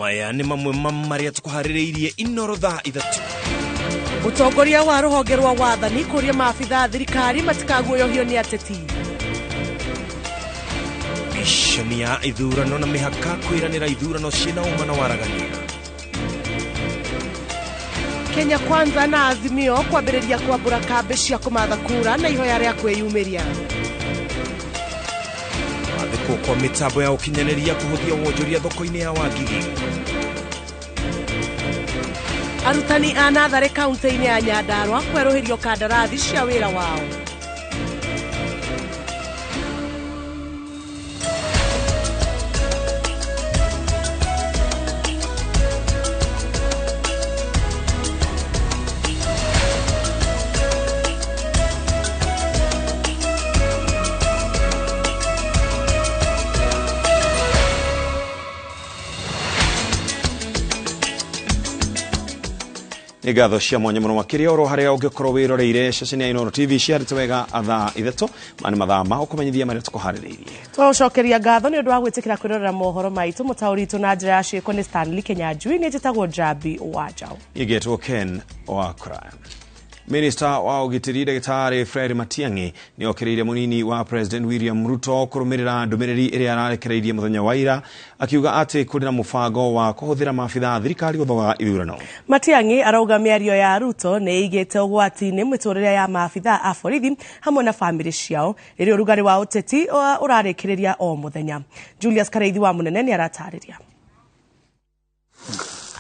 Maya nĩ mamwe ma marĩa tũkũharĩrĩirie Inoro thaa 3. Mũtongoria wa rũhonge rwa wathani kũria maabitha a thirikari matikaguoyohio nĩ ateti. Mishoni ya ithurano na mĩhaka kwĩranĩra ithurano ciĩna ũma na waragania. Kenya Kwanza na Azimio kwambĩrĩria kwambũra kambĩ cia kũmatha kura na ihoya rĩa kwĩyumĩria. Gwathĩkwo kwa mĩtambo ya ũkinyanĩria kũhũthia wonjoria thoko-inĩ ya Wangigĩ. Arutani a natharĩ kaunti-inĩ ya Nyandarua kwerũhĩrio kandarathi cia wĩra wao. Nĩ ngatho cia mwanya mũno makĩria oro harĩa ũngĩkorwo wĩroreire ceceni ya Inooro TV ciarĩte wega thaa 3 ma nĩ mathaa ma gũkũmenyithia marĩa tũkũharĩrĩirie. Twaũcokeria ngatho nĩ ũndũ wa gwĩtĩkĩra kwĩrorera mohoro maitũ. Mũtaũri witũ na njĩra ya ciĩko nĩ Stanley Kenyanjui, nĩ njĩtagwo Njambi wa Njaũ. Ngetwo Ken Wakra. Minister wa ũgitĩri Ndagĩtarĩ Fred Matiang'i nĩ okĩrĩire mũnini wa President William Ruto kũrũmĩrĩra ndũmĩrĩri ĩrĩa ararekereirie mũthenya wa ira akiuga atĩ kũrĩ na mũbango wa kũhũthĩra maabitha a thirikari gũthoga ithurano. Matiang'i arauga mĩario ya Ruto nĩ ĩigĩte ũgwati-inĩ mĩtũrĩre ya maabitha a borithi hamwe na bamĩrĩ ciao rĩrĩa ũrugarĩ wa ũteti ũrarĩkĩrĩria o mũthenya. Julius Kareithi wa Mũnene nĩ aratarĩria.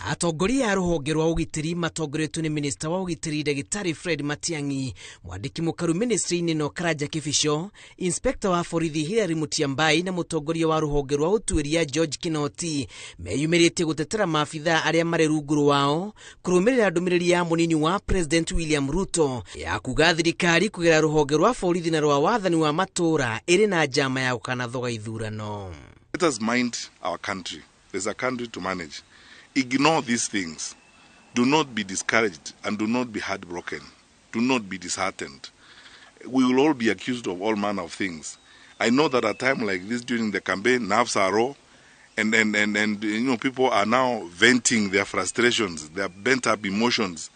Atongoria a rũhonge rwa ũgitĩri matongoretio nĩ minista wa ũgitĩri Ndagĩtarĩ Fred Matiang'i, mwandĩki mũkaru ministry-inĩ no Karanja Kibicho, inspector wa borithi Hilary Mutyambai na mũtongoria wa rũhonge rwa ũtuĩria George Kinoti meyumĩrĩtie gũtetera maabitha arĩa marĩ rungu rwao kũrũmĩrĩra ndũmĩrĩri ya mũnini wa President William Ruto ya kuga thirikari kũgerera rũhonge rwa borithi na rwa wathani wa matũũra ĩrĩ na njama ya gũkanathoga ithurano. Let us mind our country. There's a country to manage. Ignore these things. Do not be discouraged and do not be heartbroken. Do not be disheartened. We will all be accused of all manner of things. I know that at a time like this during the campaign, nerves are raw, and you know, people are now venting their frustrations, their bent up emotions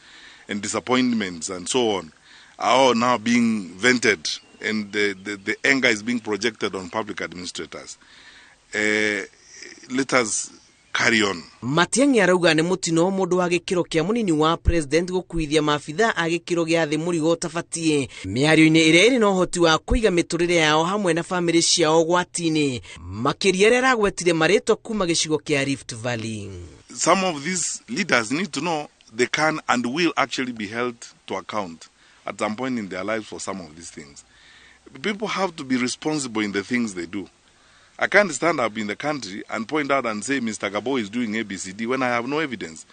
and disappointments and so on are all now being vented, and the anger is being projected on public administrators. Let us carry on. Matiang'i arauga nĩ mũtino mũndũ wa gĩkĩro kĩa mũnini wa president gũkuithia maabitha a gĩkĩro gĩa thĩ mũrigo ũtabatiĩ mĩario-inĩ ĩrĩa ĩrĩ na ũhoti wa kũiga mĩtũrĩre yao hamwe na bamĩrĩ ciao ũgwati-inĩ, makĩria arĩa aragwetire marĩtwa kuma gĩcigo kĩa Rift Valley. Some of these leaders need to know they can and will actually be held to account at some point in their lives for some of these things. People have to be responsible in the things they do. I can't stand up in the country and point out and say Mr. Gabo is doing ABCD when I have no evidence.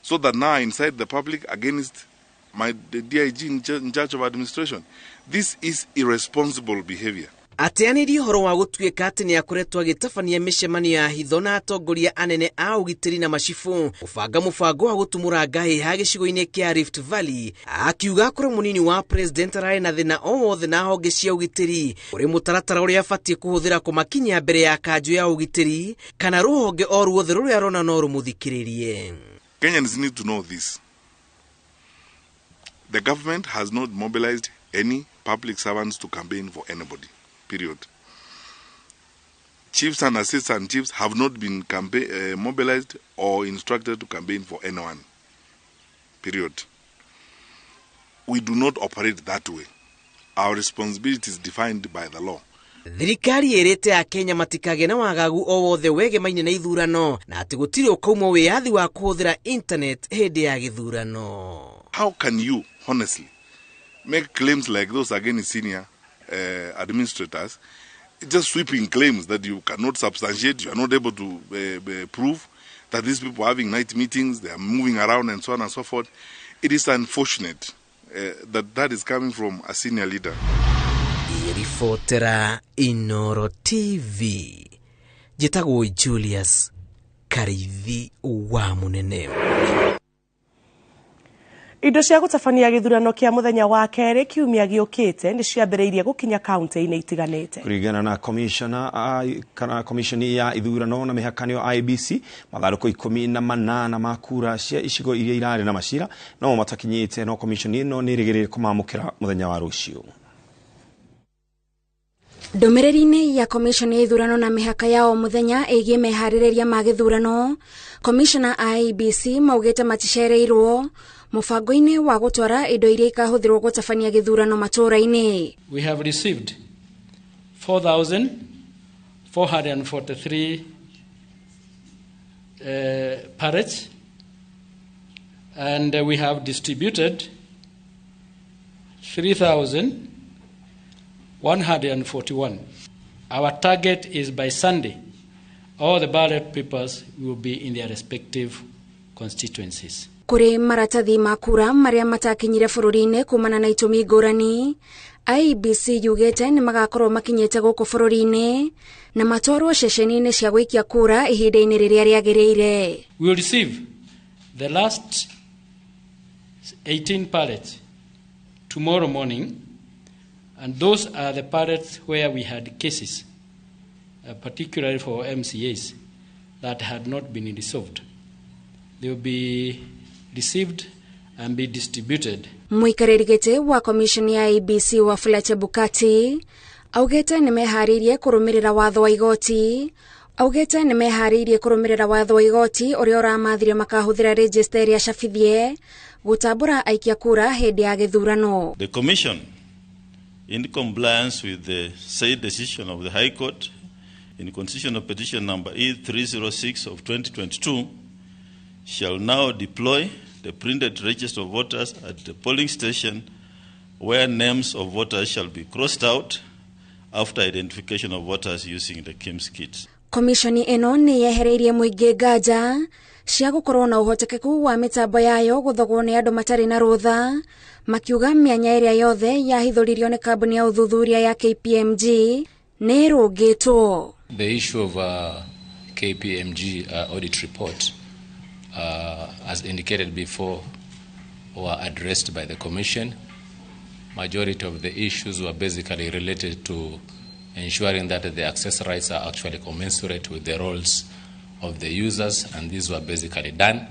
So that now I incite the public against my DIG in charge of administration. This is irresponsible behavior. Ateanĩirie ũhoro wa gũtuĩka atĩ nĩ akoretwo agĩtabania mĩcemanio ya hitho na atongoria anene a ũgitĩri na macibũ gũbanga mũbango wa gũtumũra ngahĩha gĩcigo-inĩ kĩa Rift Valley, akiuga kũrĩ mũnini wa president ararĩ na thĩna o wothe na honge cia ũgitĩri ũrĩ mũtaratara ũrĩa abatiĩ kũhũthĩra kũmakinyia mbere ya kanjũ ya ũgitĩri kana rũhonge o ruothe rũrĩa arona no rũmũthikĩrĩrie. Kenyans need to know this. The government has not mobilized any public servants to campaign for anybody. Period. Chiefs and assistant chiefs have not been mobilized or instructed to campaign for anyone. Period. We do not operate that way. Our responsibility is defined by the law. Thirikari ĩrĩte a Kenya matikagĩe na wagagu o wothe wegemaine na ithurano na atĩ gũtirĩ ũkaumwo wĩyathi wa kũhũthĩra internet hĩndĩ ya gĩthurano. How can you honestly make claims like those against senior administrators, just sweeping claims that you cannot substantiate, you are not able to prove that these people are having night meetings, they are moving around and so on and so forth. It is unfortunate that is coming from a senior leader. Ribotera Inooro TV, njĩtagwo Julius Kariithi wa Mũnene. Indo cia gũtabania gĩthurano kĩa mũthenya wa kerĩ kiumia gĩũkĩte nĩ ciambĩrĩirie gũkinya kaunti-inĩ itiganĩte. Kũringana na commissioner kana commission ya ithurano na mĩhaka nĩyo IEBC, mathandũkũ 18 ma kura cia icigo iria irarĩ na macira no matakinyĩte, no commission ĩno nĩ ĩrĩgĩrĩire kũmamũkĩra mũthenya wa rũciũ. Ndũmĩrĩri-inĩ ya commission ya ithurano na mĩhaka ya o mũthenya ĩgiĩ meharĩrĩria ma gĩthurano, commissioner a IEBC maugĩte maticereirwo mũbango-inĩ wa gũtwara indo iria ikahũthĩrwo gũtabania gĩthurano matũũra-inĩ. We have received 4,443 pallets, and we have distributed 3,141. Our target is by Sunday, all the ballot papers will be in their respective constituencies. Kũrĩ maratathi ma kura marĩa matakinyire bũrũri-inĩ kumana na itũmi ngũrani, IEBC yugĩte nĩ magakorwo makinyĩte gũkũ bũrũri-inĩ na matwarwo ceceni-inĩ cia gũikia kura ihinda-inĩ rĩrĩa rĩagĩrĩire. We will receive the last 18 pallets tomorrow morning, and those are the pallets where we had cases, particularly for MCAs, that had not been resolved. They will be received and be distributed. Mũikarĩri gĩtĩ wa commission ya IEBC Wafula Chebukati augĩte nĩ meharĩirie kũrũmĩrĩra watho wa igoti ũrĩa ũramathire makahũthĩra register ĩrĩa cabithie gũtambũra aikia kura hĩndĩ ya gĩthurano. The commission, in compliance with the said decision of the High Court in Constitutional Petition number E306 of 2022, shall now deploy the printed register of voters at the polling station where names of voters shall be crossed out after identification of voters using the KIMS kit. Komishoni ĩno nĩ yehereirie mũingĩ nganja cia gũkorwo na ũhotekeku wa mĩtambo yayo gũthogwo nĩ andũ matarĩ na rũtha, makiuga mĩanya ĩrĩa yothe yahithũririo nĩ kambuni ya ũthuthuria ya KPMG nĩ ĩrũngĩtwo. The issue of KPMG audit report, as indicated before, were addressed by the Commission. Majority of the issues were basically related to ensuring that the access rights are actually commensurate with the roles of the users, and these were basically done.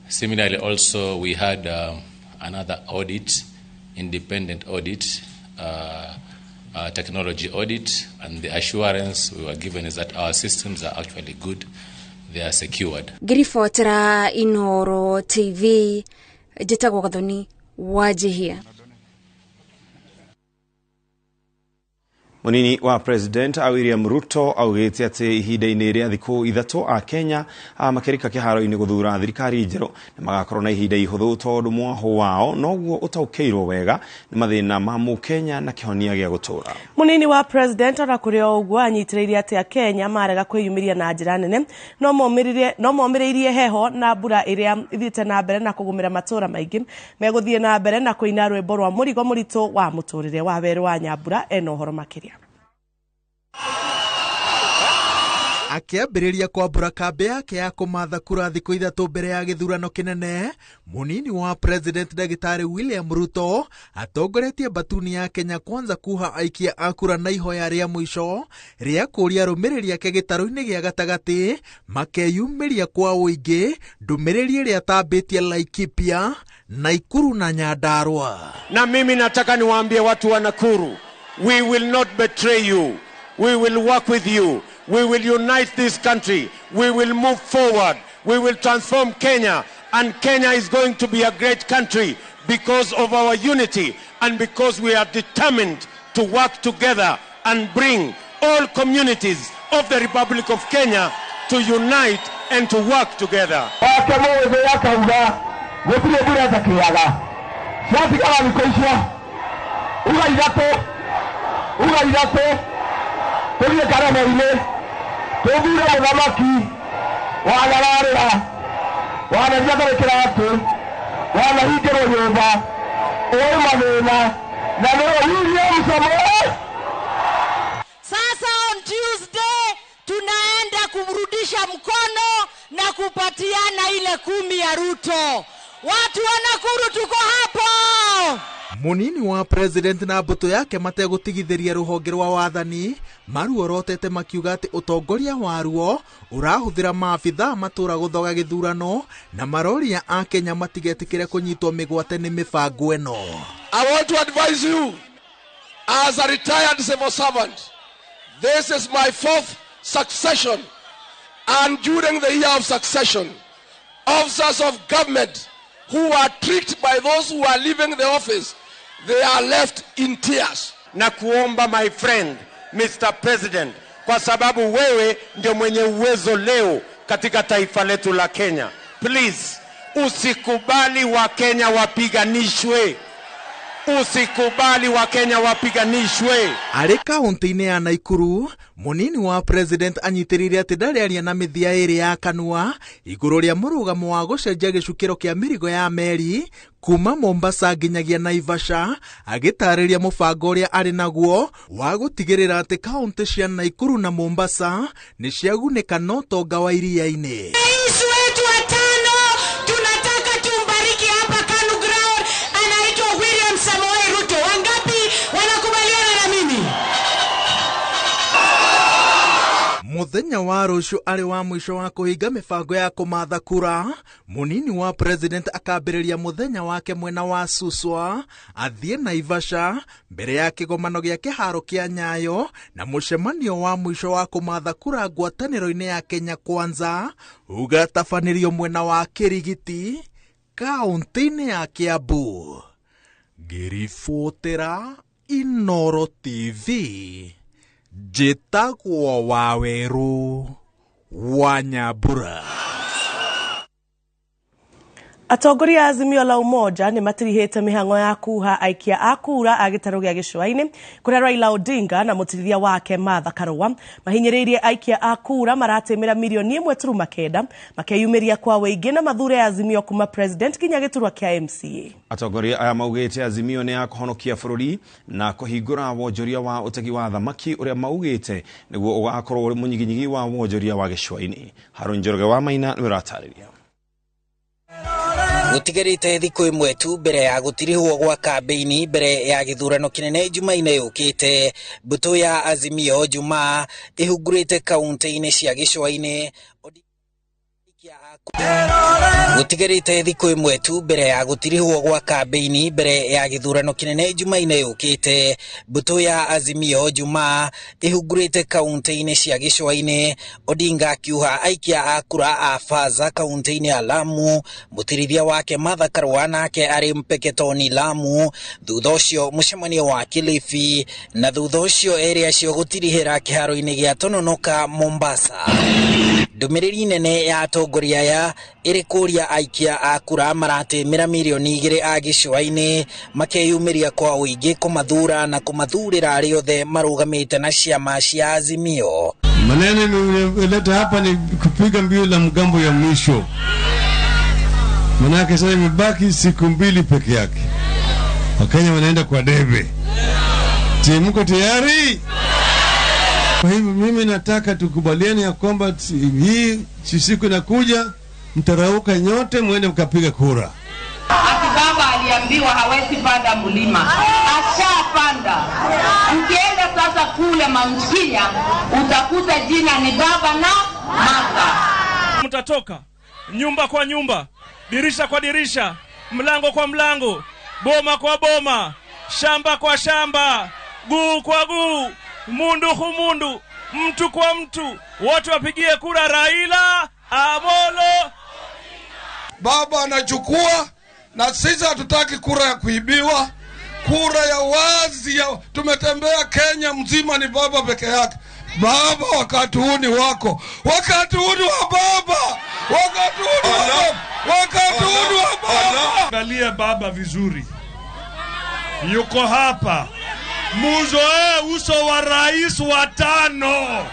Similarly, also, we had another audit, independent audit, technology audit, and the assurance we were given is that our systems are actually good, they are secured. Ngiribotera Inoro TV, njĩtagwo Gathoni Wanjihia. Munini wa President William Ruto augĩte atĩ ihinda-inĩ rĩa thikũ 3 a Kenya makĩrika kĩharo-inĩ gũthura thirikari njerũ na magakorwo na ihinda ihũthũ tondũ mwahũ wao noguo ũtaũkĩirwo wega nĩ mathĩna ma mũkenya na kĩhonia gĩa gũtũũra. Munini wa President ona kũrĩ o ũguo anyitĩrĩire atĩ Akenya marega kwĩyumĩria na njĩra nene no momĩrĩirie heho na mbura ĩrĩa ithiĩte na mbere na kũgũmĩra matũũra maingĩ megũthiĩ na mbere na kũina rwĩmbo rwa mũrigo mũritũ wa mũtũrĩre wa werũ wa Nyambura ena ũhoro makĩria. Akĩambĩrĩria kwambũra kambĩ yake ya kũmatha kura thikũ 3 mbere ya gĩthurano kĩnene, munini wa President Ndagĩtarĩ William Ruto atongoretie mbatuni ya Kenya Kwanza kuha aikia a kura na ihoya rĩa mũico rĩa kũũria arũmĩrĩri ake gĩtarũ-inĩ gĩa gatagatĩ makeyumĩria kwa ũingĩ ndũmĩrĩri ĩrĩa atambĩtie Laikipia, Nakuru na Nyandarua. Na mimi nataka niwaambie watu wa Nakuru, we will not betray you. We will work with you. We will unite this country. We will move forward. We will transform Kenya. And Kenya is going to be a great country because of our unity and because we are determined to work together and bring all communities of the Republic of Kenya to unite and to work together. Sasa on Tuesday tunaenda kurudisha mkono na kupatiana ile 10 ya Ruto. Watu wa Nakuru tuko hapo. Munini wa president na mbũtũ yake mategũtigithĩria rũhonge rwa wathani maruorotete makiuga atĩ ũtongoria waruo ũrahũthĩra maabithaa matũra gũthoga gĩthurano na maroria a Kenya matigetĩkĩre kũnyitwo mĩgwate nĩ mĩbango ĩno. I want to advise you as a retired civil servant. This is my fourth succession, and during the year of succession, officers of government who are tricked by those who are leaving the office, they are left in tears. Na kuomba my friend, Mr. President, kwa sababu wewe ndio mwenye uwezo leo katika taifa letu la Kenya. Please, usikubali wa Kenya wapiganishwe. Usikubali wa Kenya wapiganishwe. Arĩ kaunti-inĩ ya Naikuru, munini wa president anyitĩrĩire atĩ ndarĩ aria na mĩthia ĩrĩ ya kanua igũrũ rĩa mũrũgamo wa gũcenjia gĩcukĩro kĩa mĩrigo ya meri kuma Mombasa nginyagia Naivasha, agĩtarĩria mũbango ũrĩa arĩ naguo wa gũtigĩrĩra atĩ kaunti cia Naikuru na Mombasa nĩ ciagunĩka na ũtonga wa iria-inĩ. Rais wetu wa tano tunataka tumbariki hapa KANU ground, anaitwa William Samoei Ruto. Wangapi wanakubaliana na mimi? Muthenya wa rũciũ arĩ wa mũico wa kũhinga mĩbango ya kũmatha kura, munini wa president akambĩrĩria mũthenya wake mwena wa Suswa athiĩ Naivasha mbere ya kĩgomano gĩa kĩharo kĩa Nyayo na mũcemanio wa mũico wa kũmatha kura ngwatanĩro-inĩ ya Kenya Kwanza ũgatabanĩrio mwena wa Kĩrigiti kaunti-inĩ ya Kiambu. Ngĩribotera Inoro TV, njĩtagwo Wawerũ wa Nyambura. Atongoria a Azimio la Umoja nĩ matirihĩte mĩhang'o ya kuha aikia a kura a gĩtarũ gĩa gĩcũa-inĩ kũrĩa Raila Odinga na mũtirithia wake Martha Karua mahinyĩrĩirie aikia a kura maratĩmĩra mirioni 1.9 makeyumĩria kwa wĩingĩ na mathure Azimio kuma president nginya gĩturwa kĩa MCA. Atongoria aya maugĩte Azimio nĩ ya kũhonokia bũrũri na kũhingũra wonjoria wa ũtegi wa thamaki ũrĩa maugĩte nĩguo ũgakorwo ũrĩ mũnyiginyigi wa wonjoria wa gĩcũa-inĩ. Harũni Njoroge wa Maina nĩwe ũratarĩria. Gũtigarĩte thikũ ĩmwe tu mbere ya gũtirihwo gwa kambĩini mbere ya gĩthurano kĩnene Jumaine yũkĩte, mbũtũ ya Azimio Jumaa ĩhungurĩte kaunti-inĩ cia gĩcũa-inĩ. Gũtigarĩte thikũ ĩmwe tu mbere ya gũtirihwo gwa kambĩini mbere ya gĩthurano kĩnene Jumaine yũkĩte, mbũtũ ya Azimio Jumaa ĩhungurĩte kaunti-inĩ cia gĩcũa-inĩ. Odinga akiuha aikia a kura a Faza kaunti-inĩ ya Lamu, mũtirithia wake Martha Karua nake arĩ Mpeketoni Lamu, thutha ũcio mũcemanio wa Kilifi, na thutha ũcio erĩ acio gũtirihĩra kĩharo-inĩ gĩa Tononoka Mombasa. Ndũmĩrĩri nene ya atongoria aya ĩrĩ kũria aikia a kura maratĩmĩra mirioni 2 a gĩcũa-inĩ makeyumĩria kwa ũingĩ kũmathura na kũmathurĩra arĩa othe marũgamĩte na ciama cia Azimio. Maneno nimeleta hapa ni kupiga mbio la mgambo ya mwisho, manake sasa imebaki siku 2 peke yake. Wakenya wanaenda kwa debe. Je, mko tayari? Kwa hivyo mimi nataka tukubaliane ya kwamba hii siku inakuja mtarauka nyote muende mkapiga kura. Ati baba aliambiwa hawezi panda mlima. Ashapanda. Ukienda sasa kule Mount Kenya utakuta jina ni baba na mama. Mtatoka nyumba kwa nyumba, dirisha kwa dirisha, mlango kwa mlango, boma kwa boma, shamba kwa shamba, guu kwa guu, mundu humundu, mtu kwa mtu, wote wapigie kura Raila Amolo. Baba anachukua, na sisi hatutaki kura ya kuibiwa, kura ya wazi ya, tumetembea Kenya mzima ni baba peke yake. Baba, wakati huu ni wako, wakati huu ni wa baba, wakati huu ni wa baba, wakati huu ni wa baba. Angalia baba vizuri, yuko hapa. Muzoe uso wa rais wa 5.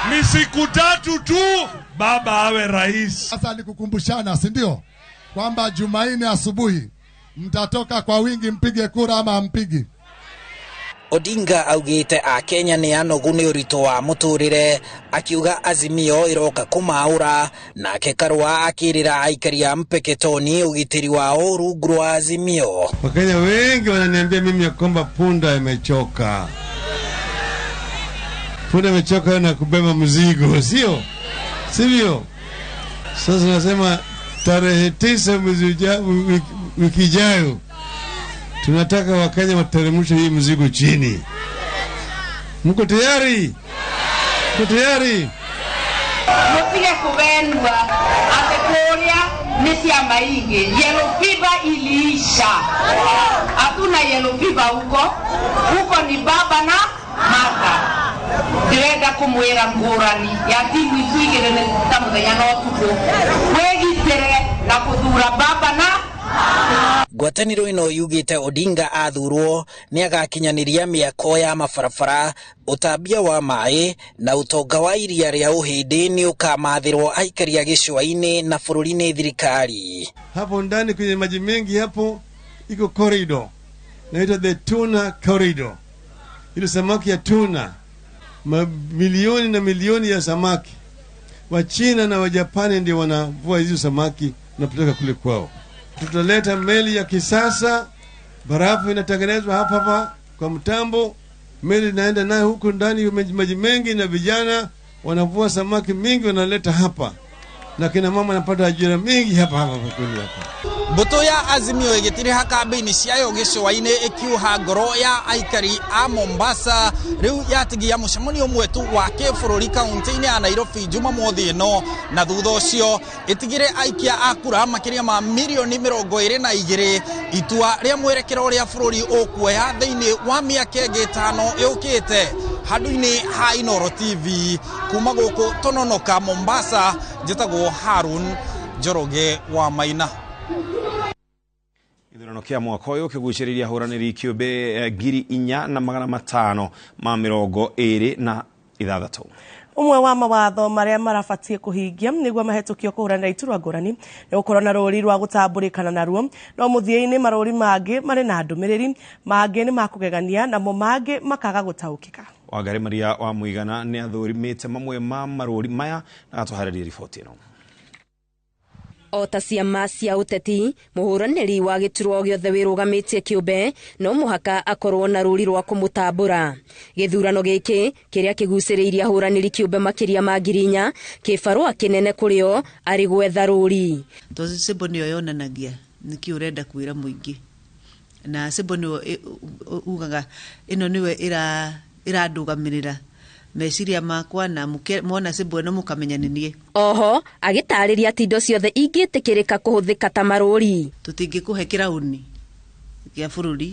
Ni siku 3 tu baba awe rais. Sasa nikukumbushana, si ndio, kwamba Jumanne asubuhi mtatoka kwa wingi mpige kura ama mpigi. Odinga augite Akenya nĩ anogu nĩ ũritũ wa mũtũrĩre, akiuga Azimio ĩroka kũmaũra. Nake Karua akĩrĩra aikari a Mpeketoni ũgitĩri wao rungu rwa Azimio. Wakenya wengi wananiambia mimi ya kwamba punda imechoka, punda imechoka na kubeba mzigo, sio sivyo? Sasa nasema tarehe 9 mwezi wiki ijayo tunataka Wakenya wateremshe hii mzigo chini. Mko tayari? Mko tayari? Mutige kubenwa ate kuria ni ciama ingi. Yellow fever iliisha. Hatuna yellow fever huko. Huko ni baba na mama. Ndirenda kumwira ngurani ya timu icu igiri ni ta muthenya na utuku. Wigitire na kuthura baba na Ngwatanĩro ĩno yugĩte Odinga athurwo nĩagakinyanĩria mĩako ya mabarabara, ũtambia wa maĩ na ũtonga wa iria rĩa Ũhĩndĩ nĩũkamathĩrwo aikari a gĩcũa-inĩ na bũrũri-inĩ thirikari. Hapo ndani kwenye maji mengi hapo iko corridor inaitwa the tuna corridor. Ile samaki ya tuna, mamilioni na milioni ya samaki. Wachina na Wajapani ndio wanavua hizo samaki na kupeleka kule kwao. Tutaleta meli ya kisasa, barafu inatengenezwa hapa hapa kwa mtambo, meli inaenda nayo huko ndani maji mengi, na vijana wanavua samaki mingi wanaleta hapa, na kina mama wanapata ajira mingi hapa hapa kweli hapa. Mbũtũ ya Azimio ĩgĩtiriha kambĩini ciayo gĩcũa-inĩ ĩkiuha ngoro ya aikari a Mombasa rĩu yatigia mũcemanio ũmwe tu wa kĩbũrũri kaunti-inĩ ya Nairobi Jumamothi ĩno, na thutha ũcio ĩtigire aikia a kura makĩria ma mirioni 22 itua rĩa mwerekero ũrĩa bũrũri ũkuoya thĩinĩ wa mĩaka ĩngĩ 5 ĩũkĩte. Handũ-inĩ ha Inooro TV kuma gũkũ Tononoka Mombasa, njĩtagwo Harun Njoroge wa Maina. Gĩthurano kĩa mwaka ũyũ kĩgucĩrĩria ahũranĩri kĩũmbe 4,526. Ũmwe wa mawatho marĩa marabatie kũhingia nĩguo mahetũkio kũhũranĩra iturwa ngũrani nĩ gũkorwo na rũri rwa gũtambũrĩkana naruo, no mũthia-inĩ marũri mangĩ marĩ na ndũmĩrĩri, mangĩ nĩ makũgegania namo mangĩ makaga gũtaũkĩka. Wangari Maria wa Mũigana nĩ athũrimĩte mamwe ma marũri maya na atũharĩrie riboti ĩno. O ta ciama cia ũteti, mũhũranĩri wa gĩturwa gĩothe wĩrũgamĩtie kĩũmbe no mũhaka akorwo na rũri rwa kũmũtambũra. Gĩthurano gĩkĩ kĩrĩa kĩgucĩrĩirie ahũranĩri kĩũmbe makĩria ma 4,000 kĩbarũa kĩnene kũrĩo arĩ gwetha rũri. Tondũ symbol nĩyo yonanagia nĩkĩ ũrenda kwĩra mũingĩ, na symbol nĩyo ugaga ĩno nĩwe ĩrandũgamĩrĩra meciria makwa, na mwona symbol ĩno mũkamenya nĩ niĩ. Oho agĩtarĩria atĩ indo ciothe ingĩtĩkĩrĩka kũhũthĩka ta marũri. Tũtingĩkũhe kĩrauni kĩa bũrũri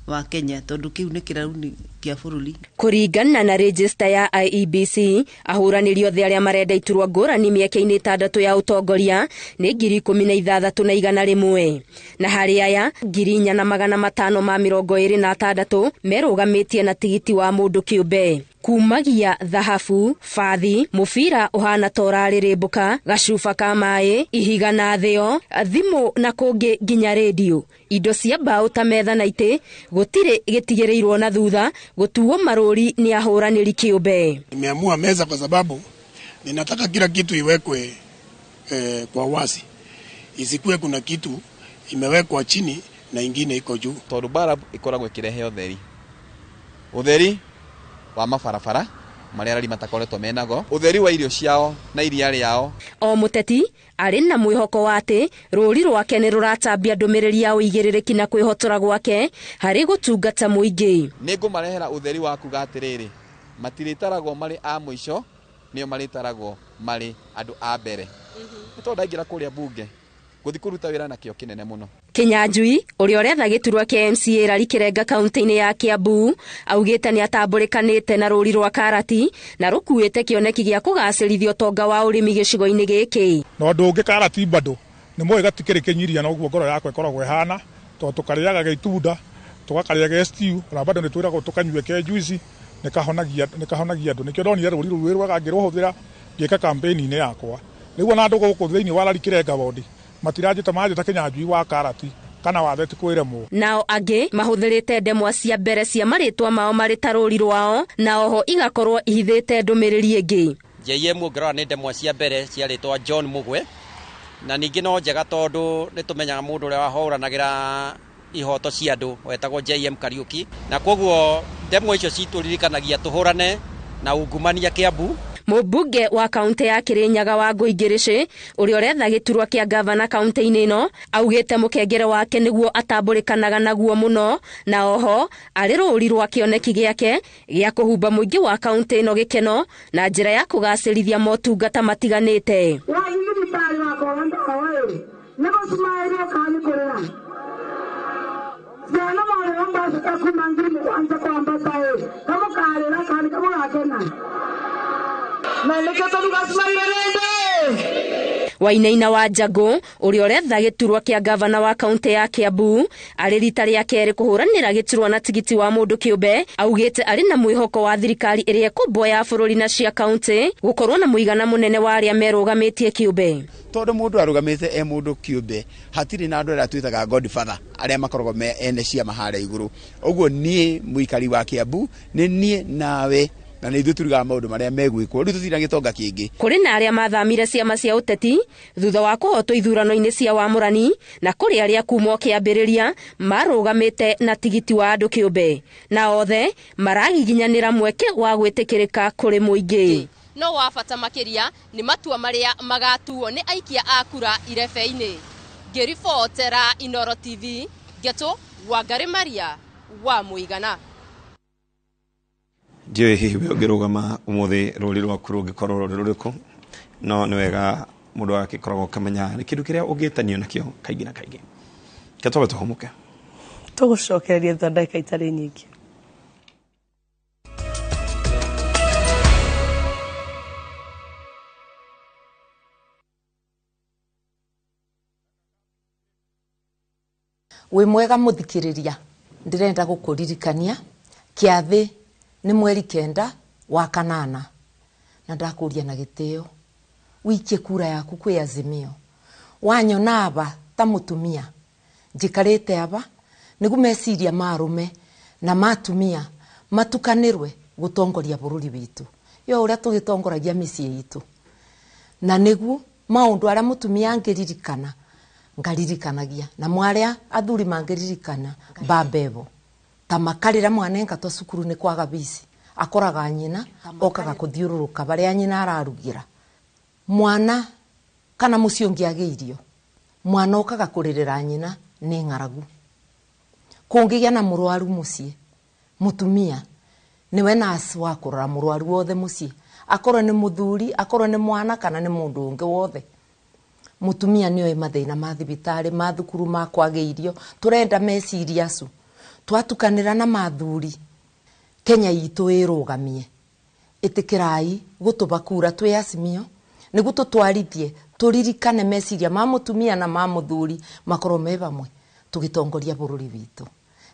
wa Kenya tondũ kĩu nĩ kĩrauni kĩa bũrũri. Kũringana na register ya IEBC, ahũranĩri othe arĩa marenda iturwa ngũrani mĩaka-inĩ 6 ya ũtongoria nĩ 16,101, na harĩ aya 4,526 merũgamĩtie na tigiti wa mũndũ kĩũmbe. Kumagia thahabu, bathi, mũbira ũhana ta ũrarĩrĩmbũka, gacuba ka maĩ, ihiga na thĩo, thimũ na kũngĩ nginya rĩndiũ. Indo cia mbaũ ta metha na itĩ gũtirĩ gĩtigĩrĩirwo na thutha gũtuo marũri nĩ ahũranĩri kĩũmbe. Nimeamua meza kwa sababu ninataka kila kitu iwekwe kwa wazi, isikuwe kuna kitu imewekwa chini na ingine iko juu. Tondũ bara ĩkoragwo ĩkĩrehe ũtheri, ũtheri wa mabarabara marĩa arari matakoretwo menago, ũtheri wa irio ciao na iria rĩao. O mũteti arĩ na mwĩhoko wa atĩ rũri rwake nĩ rũratambia ndũmĩrĩri ya ũigĩrĩrĩki na kwĩhotora gwake harĩ gũtungata mũingĩ. Nĩngũmarehera ũtheri wa kuga atĩrĩrĩ, matirĩtaragwo marĩ a mũico, nĩo marĩtaragwo marĩ andũ a mbere. Nĩ tondũ ndaingĩra kũrĩa bunge gũthiĩ kũruta wĩra na kĩo kĩnene mũno. Kinyanjui ũrĩa ũretha gĩturwa kĩa MCA Rari Kĩrenga kaunti-inĩ ya Kiambu augĩte nĩ atambũrĩkanĩte na rũri rwa karati na rũkuĩte kĩoneki gĩa kũgacĩrithia ũtonga wa ũrĩmi gĩcigo-inĩ gĩkĩ. Na ũndũ ũngĩ karati bado nĩ mũĩ gatikĩrĩ kĩnyiria na ũguo ngoro yakwa ĩkoragwo ĩhana, tondũ tũkarĩaga gĩ itunda, tũgakarĩa gĩ stew, ona bado nĩ twĩragwo tũkanyue ke juice, nĩ kahonagia andũ. Nĩkĩo ndonire rũri rũu rwĩ rwega ngĩrũhũthĩra ngĩka campaign-inĩ yakwa. Rĩu ona andũ gũkũ thĩinĩ wa Rari Kĩrenga ward matiranjĩta manjĩta Kinyanjui wa karati Kana wathe ti kwĩremwo. Nao angĩ mahũthĩrĩte ndemwa cia mbere cia marĩtwa mao marĩ ta rũri rwao, na oho igakorwo ihithĩte ndũmĩrĩri ĩngĩ. JM ũngĩrora nĩ ndemwa cia mbere cia rĩtwa John Mugwe, na ningĩ no njega tondũ nĩ tũmenyaga mũndũ ũrĩa wahũranagĩra ihoto cia andũ wetagwo JM Kariuki, na koguo ndemwa icio citũririkanagia tũhũrane na ungumania Kiambu. Mũmbunge wa kaunti ya Kirinyaga wa Ngũingĩrĩcĩ ũrĩa ũretha gĩturwa kĩa gavana kaunti-inĩ ĩno augĩte mũkengere wake nĩguo atambũrĩkanaga naguo mũno, na oho arĩ rũri rwa kĩoneki gĩake gĩa kũhumba mũingĩ wa kaunti ĩno gĩkeno na njĩra ya kũgacĩrithia motungata matiganĩte. Wainaina wa Njangũ ũrĩa ũretha gĩturwa kĩa gavana wa kaunti ya Kiambu arĩ rita rĩa kerĩ kũhũranĩra gĩturwa na tigiti wa mũndũ kĩũmbe augĩte arĩ na mwĩhoko wa thirikari ĩrĩa ĩkũmbwo ya bũrũri na cia kaunti gũkorwo na mũigana mũnene wa arĩa merũgamĩtie kĩũmbe. Tondũ mũndũ arũgamĩte e mũndũ kĩũmbe hatirĩ na andũ arĩa twĩtaga godfather arĩa makoragwo me ene ciama harĩa igũrũ. Ũguo niĩ mũikari wa Kiambu nĩ niĩ nawe na nĩ ithuĩ turugaga maũndũ marĩa megwĩkwo, rĩu tũtirĩ na gĩtonga kĩngĩ. Kũrĩ na arĩa mathamire ciama cia ũteti thutha wa kũhotwo ithurano-inĩ cia wamũrani, na kũrĩ arĩa kuma o kĩambĩrĩria marũgamĩte na tigiti wa andũ kĩũmbe, na othe maragiginyanĩra mweke wa gwĩtĩkĩrĩka kũrĩ mũingĩ. No wa bata makĩria nĩ matua marĩa magatuo nĩ aikia a kura irebe-inĩ. Ngĩribotera Inooro TV, Ngeto Wangari Maria wa Mũigana. Ndiũĩ hihi we ũngĩrũgama ũmũthĩ rũri rwaku rũngĩkorwo rũrĩ rũrĩkũ, no nĩ wega mũndũ agĩkoragwo ũkĩmenya nĩ kĩndũ kĩrĩa ũngĩtanio nakĩo kaingĩ na kaingĩ. Reke twambe tũhũmũke. Tũgũcokereria thutha ndagĩka itarĩ nyingĩ. Wĩ mwega mũthikĩrĩria, ndĩrenda gũkũririkania kĩathĩ nĩ mweri 9 wa 8 na ndakũria na gĩtĩo wikie kura yaku kwĩ Azimio. Wanyona aba ta mũtumia njikarĩte aba nĩguo meciria ma arũme na ma atumia matukanĩrwe gũtongoria bũrũri witũ yo ũrĩa tũgĩtongoragia mĩciĩ itũ, na nĩguo maũndũ arĩa mũtumia angĩririkana ngaririkanagia na mwarĩa athuri mangĩririkana mbambebo ta makarĩra mwanenga twa cukuru nĩ kwaga bici akoraga nyina okaga kũthiũrũrũka barĩa nyina ararugira mwana kana mũciĩ ũngĩ agĩ irio mwana okaga kũrĩrĩra nyina nĩ ng'aragu. Kũngĩgĩa na mũrwaru mũciĩ mũtumia nĩwe nurse wa kũrora mũrwaru wothe mũciĩ, akorwo nĩ mũthuri akorwo nĩ mwana kana nĩ mũndũ ũngĩ wothe. Mũtumia nĩoĩ mathĩna ma thibitarĩ ma thukuru ma kwaga irio, tũrenda meciria acu twatukanĩra na mathuri Kenya itũ ĩrũgamie. Ĩtĩkĩrai gũtũba kura twĩ Azimio nĩguo tũtwarithie tũririkane meciria ma mũtumia na ma mũthuri makorwo me vamwe tũgĩtongoria bũrũri witũ.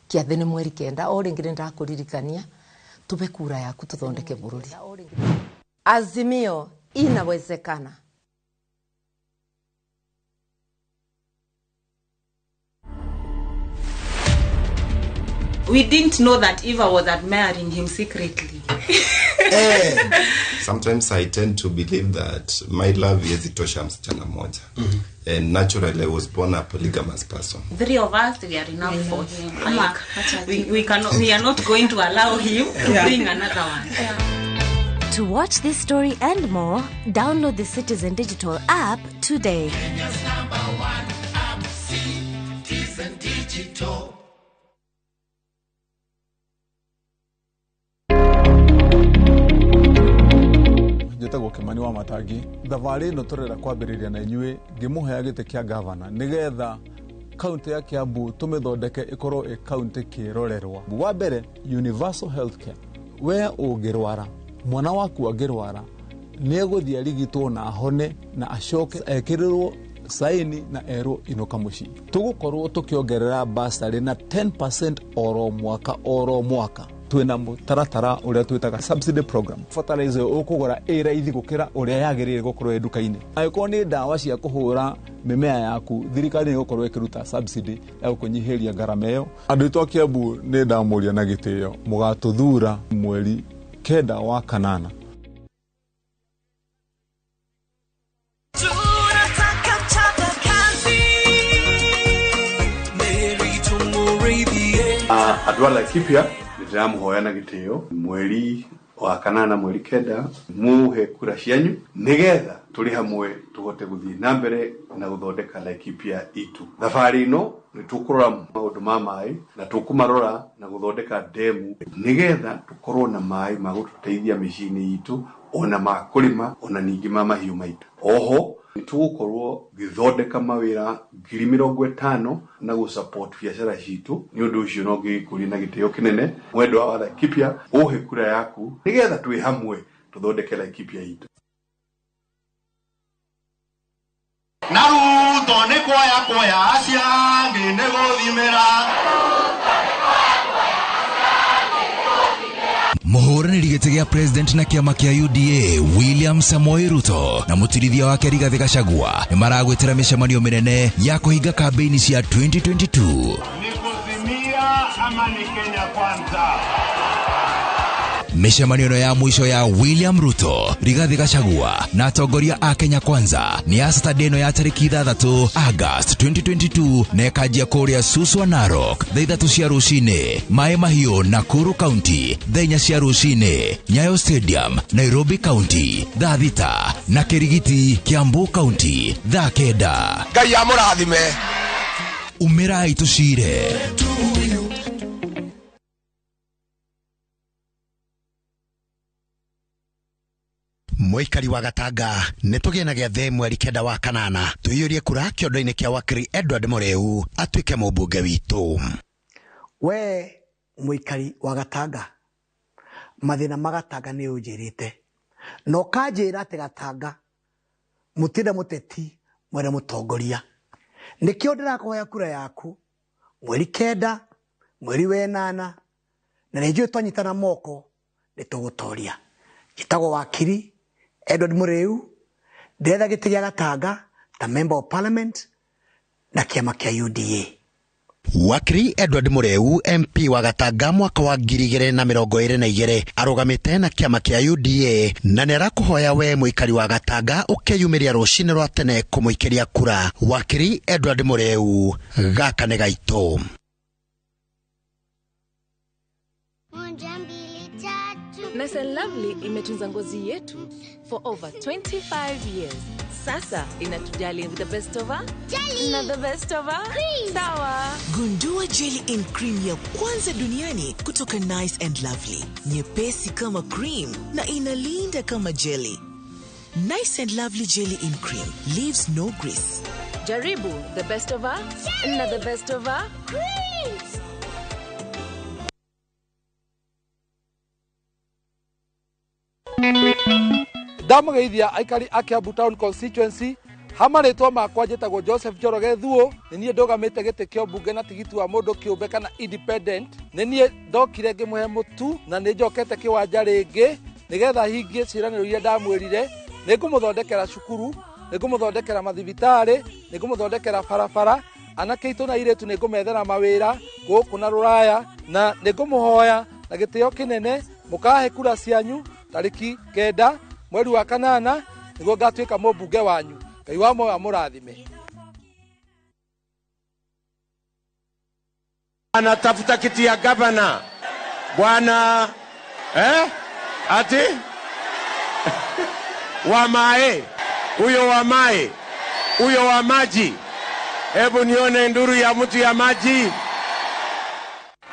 Kĩathĩ nĩ mweri 9 o rĩngĩ nĩ ndakũririkania tũbe kura yaku tũthondeke bũrũri. Azimio inawezekana. We didn't know that Eva was admiring him secretly. Sometimes I tend to believe that my love is tosha msichana moja. And naturally I was born a polygamous person. Three of us, we are enough for him. Like, we are not going to allow him to bring another one. Yeah. To watch this story and more, download the Citizen Digital app today. Kenya's #1 app, Citizen Digital. Njĩtagwo Kimani wa Matangi. Thabarĩ ĩno tũrenda kwambĩrĩria na inyuĩ ngĩmũhea gĩtĩ kĩa gavana nĩgetha kaunti ya Kiambu tũmĩthondeke ĩkorwo ĩ kaunti kĩrorerwa. Wa mbere, universal healthcare. We ũngĩrwara, mwana waku angĩrwara, nĩegũthiĩ arigitwo na ahone na acoke ekĩrĩrwo saini na erwo inũka mũciĩ. Tũgũkorwo tũkĩongerera bursary na 10% oro mwaka. Twĩna mũtaratara ũrĩa twĩtaga subsidy program. Fertilizer ũkũgũra ĩ raithi gũkĩra ũrĩa yagĩrĩire gũkorwo ĩ nduka-inĩ. Angĩkorwo nĩ ndawa cia kũhũra mĩmea yaku, thirikari nĩ ĩgũkorwo ĩkĩruta subsidy ya gũkũnyihĩria ngarama ĩyo. Andũ aitũ a Kiambu, nĩ ndamũria na gĩtĩo mũgatũthura mweri 9 wa kanana. Tunataka mchapa kazi. Mary tumuridhie. Andũ a Laikipia, nĩndĩramũhoya na gĩtĩo mweri wa kanana, mweri 9, muhe kura cianyu nĩgetha tũrĩ hamwe tũhote gũthiĩ na mbere na gũthondeka Laikipia itu. Thabarĩ ĩno nĩ tũkũrora maũndũ ma maĩ na tũkũmarora na gũthondeka ndemu nĩgetha tũkorwo na maĩ ma gũtũteithia mĩciĩ-inĩ itũ, ona ma kũrĩma, ona ningĩ ma mahiũ maitũ. Oho nĩ tũgũkorwo gĩthondeka mawĩra 50,000 na gũ-support biacara citũ. Nĩ ũndũ ũcio no ngĩgĩkũria na gĩtĩo kĩnene, mwendwa wa Laikipia, ũhe kura yaku nĩgetha twĩ hamwe tũthondeke Laikipia itũ. Na Ruto nĩ kuoya kuoya acio angĩ nĩ gũthimĩra. Mũhũranĩri gĩtĩ gĩa president na kĩama kĩa UDA William Samoei Ruto na mũtirithia wake Rigathĩ Gachagua nĩ maragwĩtĩra mĩcemanio mĩnene ya kũhinga kambĩini cia 2022. Ni kuzimia ama ni Kenya kwanza? Mĩcemanio ĩno ya mũico ya William Ruto, Rigathĩ Gachagua na atongoria a Kenya Kwanza nĩ ya Saturday ĩno ya tarĩki 6 August 2022 na ĩkanjia kũrĩa Suswa Narok thaa 3 cia rũcinĩ, Maĩ Mahiũ Nakuru County thaa 4 cia rũcinĩ, Nyayo Stadium Nairobi County thaa 6 na Kĩrigiti Kiambu County thaa 9. Ngai amũrathime. Umĩrai tũcire. Mũikari wa Gatanga, nĩ tũgĩe na gĩathĩ mweri 9 wa kanana, tũiyũrie kura kĩondo-inĩ kĩa wakiri Edward Mũrĩu atuĩke mũmbunge witũ. We mũikari wa Gatanga, mathĩna ma Gatanga nĩ ũnjĩrĩte na ũkanjĩra atĩ Gatanga mũtinda mũteti mwene mũtongoria, nĩkĩo ndĩrakũhoya kura yaku mweri 9 mweri wa 8, na nĩ njũĩ twanyitana moko nĩ tũgũtoria. Njĩtagwo wakiri Edward Mũrĩu, ndĩretha gĩtĩ gĩa Gatanga ta member of parliament na kĩama kĩa UDA. Wakiri Edward Mũrĩu MP wa Gatanga mwaka wa 2022 arũgamĩte na kĩama kĩa UDA na nĩ arakũhoya we mũikari wa Gatanga ũkeyumĩria rũcinĩ rwa tene kũmũikĩria kura. Wakiri Edward Mũrĩu, gaka nĩ gaitũ. Nice and Lovely imetunza ngozi yetu for over 25 years. Sasa inatujali with the best of her jelly na the best of her cream. Sawa. Gundua jelly in cream ya kwanza duniani kutoka Nice and Lovely. Nyepesi kama cream na inalinda kama jelly. Nice and Lovely jelly in cream leaves no grease. Jaribu the best of her jelly na the best of her cream. Ndamũgeithia aikari a Kiambu Town Constituency, ha marĩtwa makwa njĩtagwo Joseph Njoroge Thuo, nĩ niĩ ndũgamĩte gĩtĩ kĩa ũmbunge na tigiti wa mũndũ kĩũmbe kana independent. Nĩ niĩ ndokire ngĩmũhe mũtu na nĩ njokete kĩwanja rĩngĩ nĩgetha hingie ciĩranĩro iria ndamwĩrire. Nĩ ngũmũthondekera cukuru, nĩ ngũmũthondekera mathibitarĩ, nĩ ngũmũthondekera barabara, anake aitũ na airĩtu nĩ ngũmethera mawĩra gũkũ na rũraya, na nĩ ngũmũhoya na gĩtĩo kĩnene mũkahe kura cianyu tarĩki 9 mweri wa 8 nĩguo ngatuĩka mũmbunge wanyu. Ngai wa muoyo amũrathime. Anatafuta kiti ya gavana bwana ati wa mae, huyo wa mae, huyo wa maji. Hebu nione nduru ya mtu ya maji.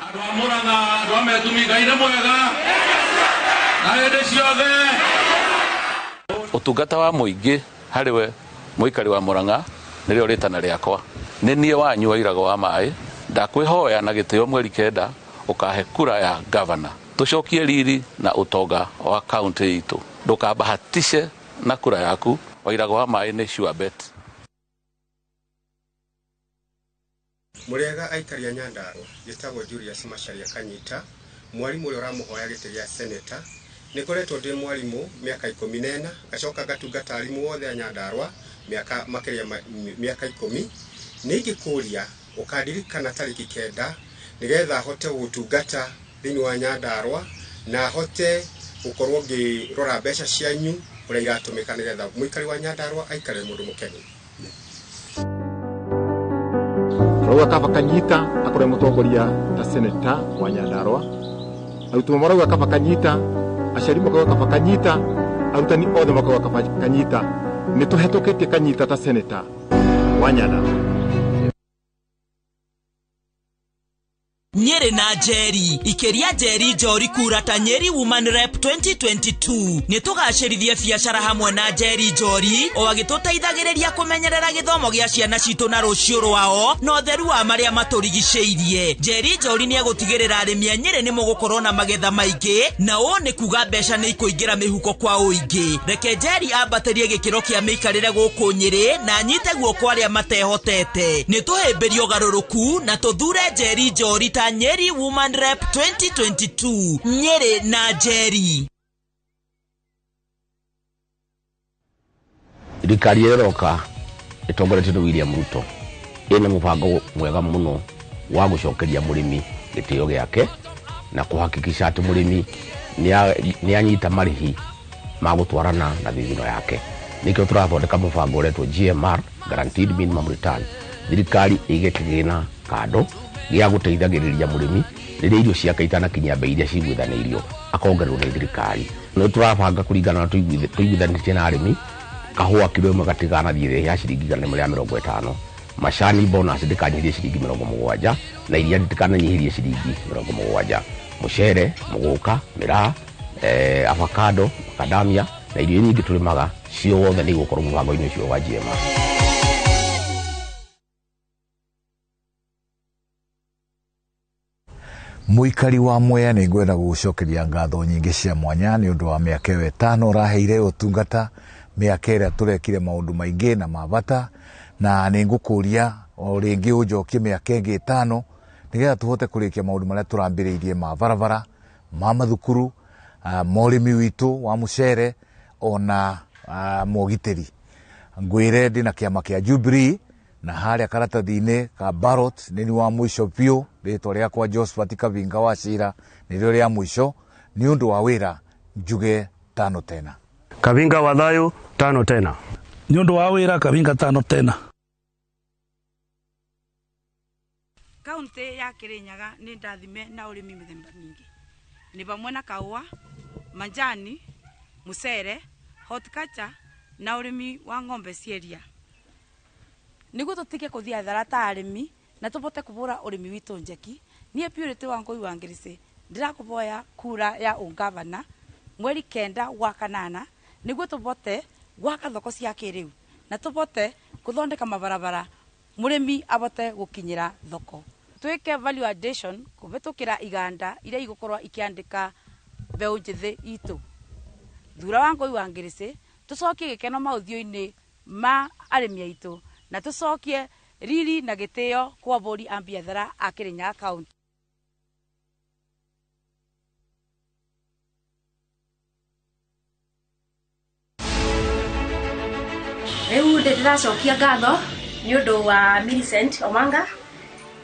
Andũ a Murang'a, andũ a Metumi, Ngai nĩ mwega na hĩndĩ ciothe. Ũtungata wa mũingĩ harĩ we mũikari wa Murang'a nĩrĩo rĩtana rĩakwa. Nĩ niĩ wanyu wa Irago wa maĩ, ndakwĩhoya na gĩtĩo mweri 9 ũkahe kura ya gavana, tũcokie riri na ũtonga wa kaunti itũ. Ndũkabahatishe na kura yaku. Wairago wa maĩ nĩ sure bet. Mũrĩega aikari a Nyandarua, njĩtagwo Julius Macharia Kanyita, mwarimũ ũrĩa ũramũhoya gĩtĩ gĩa seneta. Nĩ ngoretwo ndĩ mwarimũ mĩaka 14, ngacoka ngatungata arimũ othe a Nyandarua mĩaka makĩria mĩaka 10. Nĩ ingĩkũria ũkandirikana tarĩki 9 nĩgetha hote gũgũtungata thĩinĩ wa Nyandarua na hote gũkorwo ngĩrora mbeca cianyu ũrĩa iratũmĩka nĩgetha mũikari wa Nyandarua aikare mũndũ mũkenu. Marauga kaba Kanyita akorwe mũtongoria ta seneta wa Nyandarua, arutwo marauga kaba Kanyita, aciari makauga kaba Kanyita, arutani othe makauga kaba Kanyita. Nĩ tũhetũkĩtie Kanyita ta seneta wa Nyandarua. Nyeri na Njeri ikeria Njeri Njori kura ta Nyeri Woman Rep 2022. Nĩ tũgacĩrithie biacara hamwe na Njeri Njori o agĩtũteithagĩrĩria kũmenyerera gĩthomo gĩa ciana citũ na rũciũ rwao na ũtheru wa marĩa matũrigicĩirie. Njeri Njori nĩ egũtigĩrĩra arĩmi a Nyeri nĩ mũgũkorwo na magetha maingĩ, na ũũ nĩ kuga mbeca nĩ ikũingĩra mĩhuko kwa ũingĩ. Reke Njeri ambatĩrie gĩkĩro kĩa mĩikarĩre gũkũ Nyeri na anyite guoko arĩa matehotete. Nĩ tũhĩmbĩrie ũgarũrũku na tũthure Njeri Njori ta Nyeri Woman Rep 2022. Nyeri na Njeri. Thirikari ĩrĩa ĩroka ĩtongoretio nĩ William Ruto ĩna mũbango mwega mũno wa gũcokeria mũrĩmi gĩtĩo gĩake na kũhakikisha atĩ mũrĩmi nĩ anyita marĩhi ma gũtwarana na thithino yake. Nĩkĩo tũrathondeka mũbango ũretwo GMR, Guaranteed Minimum Return. Thirikari ĩige kĩgĩna kando gĩa gũteithagĩrĩria mũrĩmi rĩrĩa irio ciake itanakinyia bei iria ciguithanĩirio akongererwo nĩ thirikari. Nĩ tũrabanga kũringana na tũiguithanĩtie na arĩmi, kahũa kiro ĩmwe gatiganathiĩ thĩ ya ciringi 150, macani bonus ndĩkanyihirie ciringi 70, na iria rĩtikananyihirie ciringi 70, mũcere, mũgũka, mĩraa, avocado, macadamia na irio nyingĩ tũrĩmaga ciothe nĩ igũkorwo mũbango-inĩ ũcio wa GMR. Mũikari wa Mwea nĩ ngwenda gũgũcokeria ngatho nyingĩ cia mwanya nĩ ũndũ wa mĩaka ĩyo 5 ũraheire ũtungata, mĩaka ĩrĩa tũrekire maũndũ maingĩ na ma bata, na nĩ ngũkũria o rĩngĩ ũnjokie mĩaka ĩngĩ 5 nĩgetha tũhote kũrĩkia maũndũ marĩa tũrambĩrĩirie ma barabara, ma mathukuru, ma ũrĩmi witũ wa mũcere ona mogitĩri. Ngwĩre ndĩna kĩama kĩa Jubilee na harĩa karatathi-inĩ ka ballot nĩ wa mũico biũ, rĩtwa rĩakwa Josephat Kavinga wa Cira nĩrĩo rĩa mũico nĩ ũndũ wa wĩra njuge 5 tena. Kavinga wa thayũ 5 tena. Nĩ ũndũ wa wĩra Kavinga 5 tena. Kaunti ya Kirinyaga nĩ ndathime na ũrĩmi mĩthemba mĩingĩ, nĩ pamwe na kahũa, manjani, mũcere, horticulture na ũrĩmi wa ng'ombe cia iria. Nĩguo tũtige kũthiĩ hathara ta arĩmi na tũbote kũbũra ũrĩmi witũ njeki, niĩ Purity Wangũi wa Ngirici ndĩrakũboya kura ya ũngavana mweri 9 wa 8 nĩguo tũbote gwaka thoko cia kĩrĩu na tũbote gũthondeka mabarabara mũrĩmi abote gũkinyĩra thoko. Twĩke value addition kũhĩtũkĩra iganda iria igũkorwo ikĩandĩka mbeũ njĩthĩ itũ. Thura Wangũi wa Ngirici tũcokie gĩkeno maũthiũ-inĩ ma arĩmi aitũ na tũcokie riri na gĩtĩo kwa ahũri a biathara a Kirinyaga County. Rĩu ndĩracokia ngatho nĩ ũndũ wa Millicent Omanga,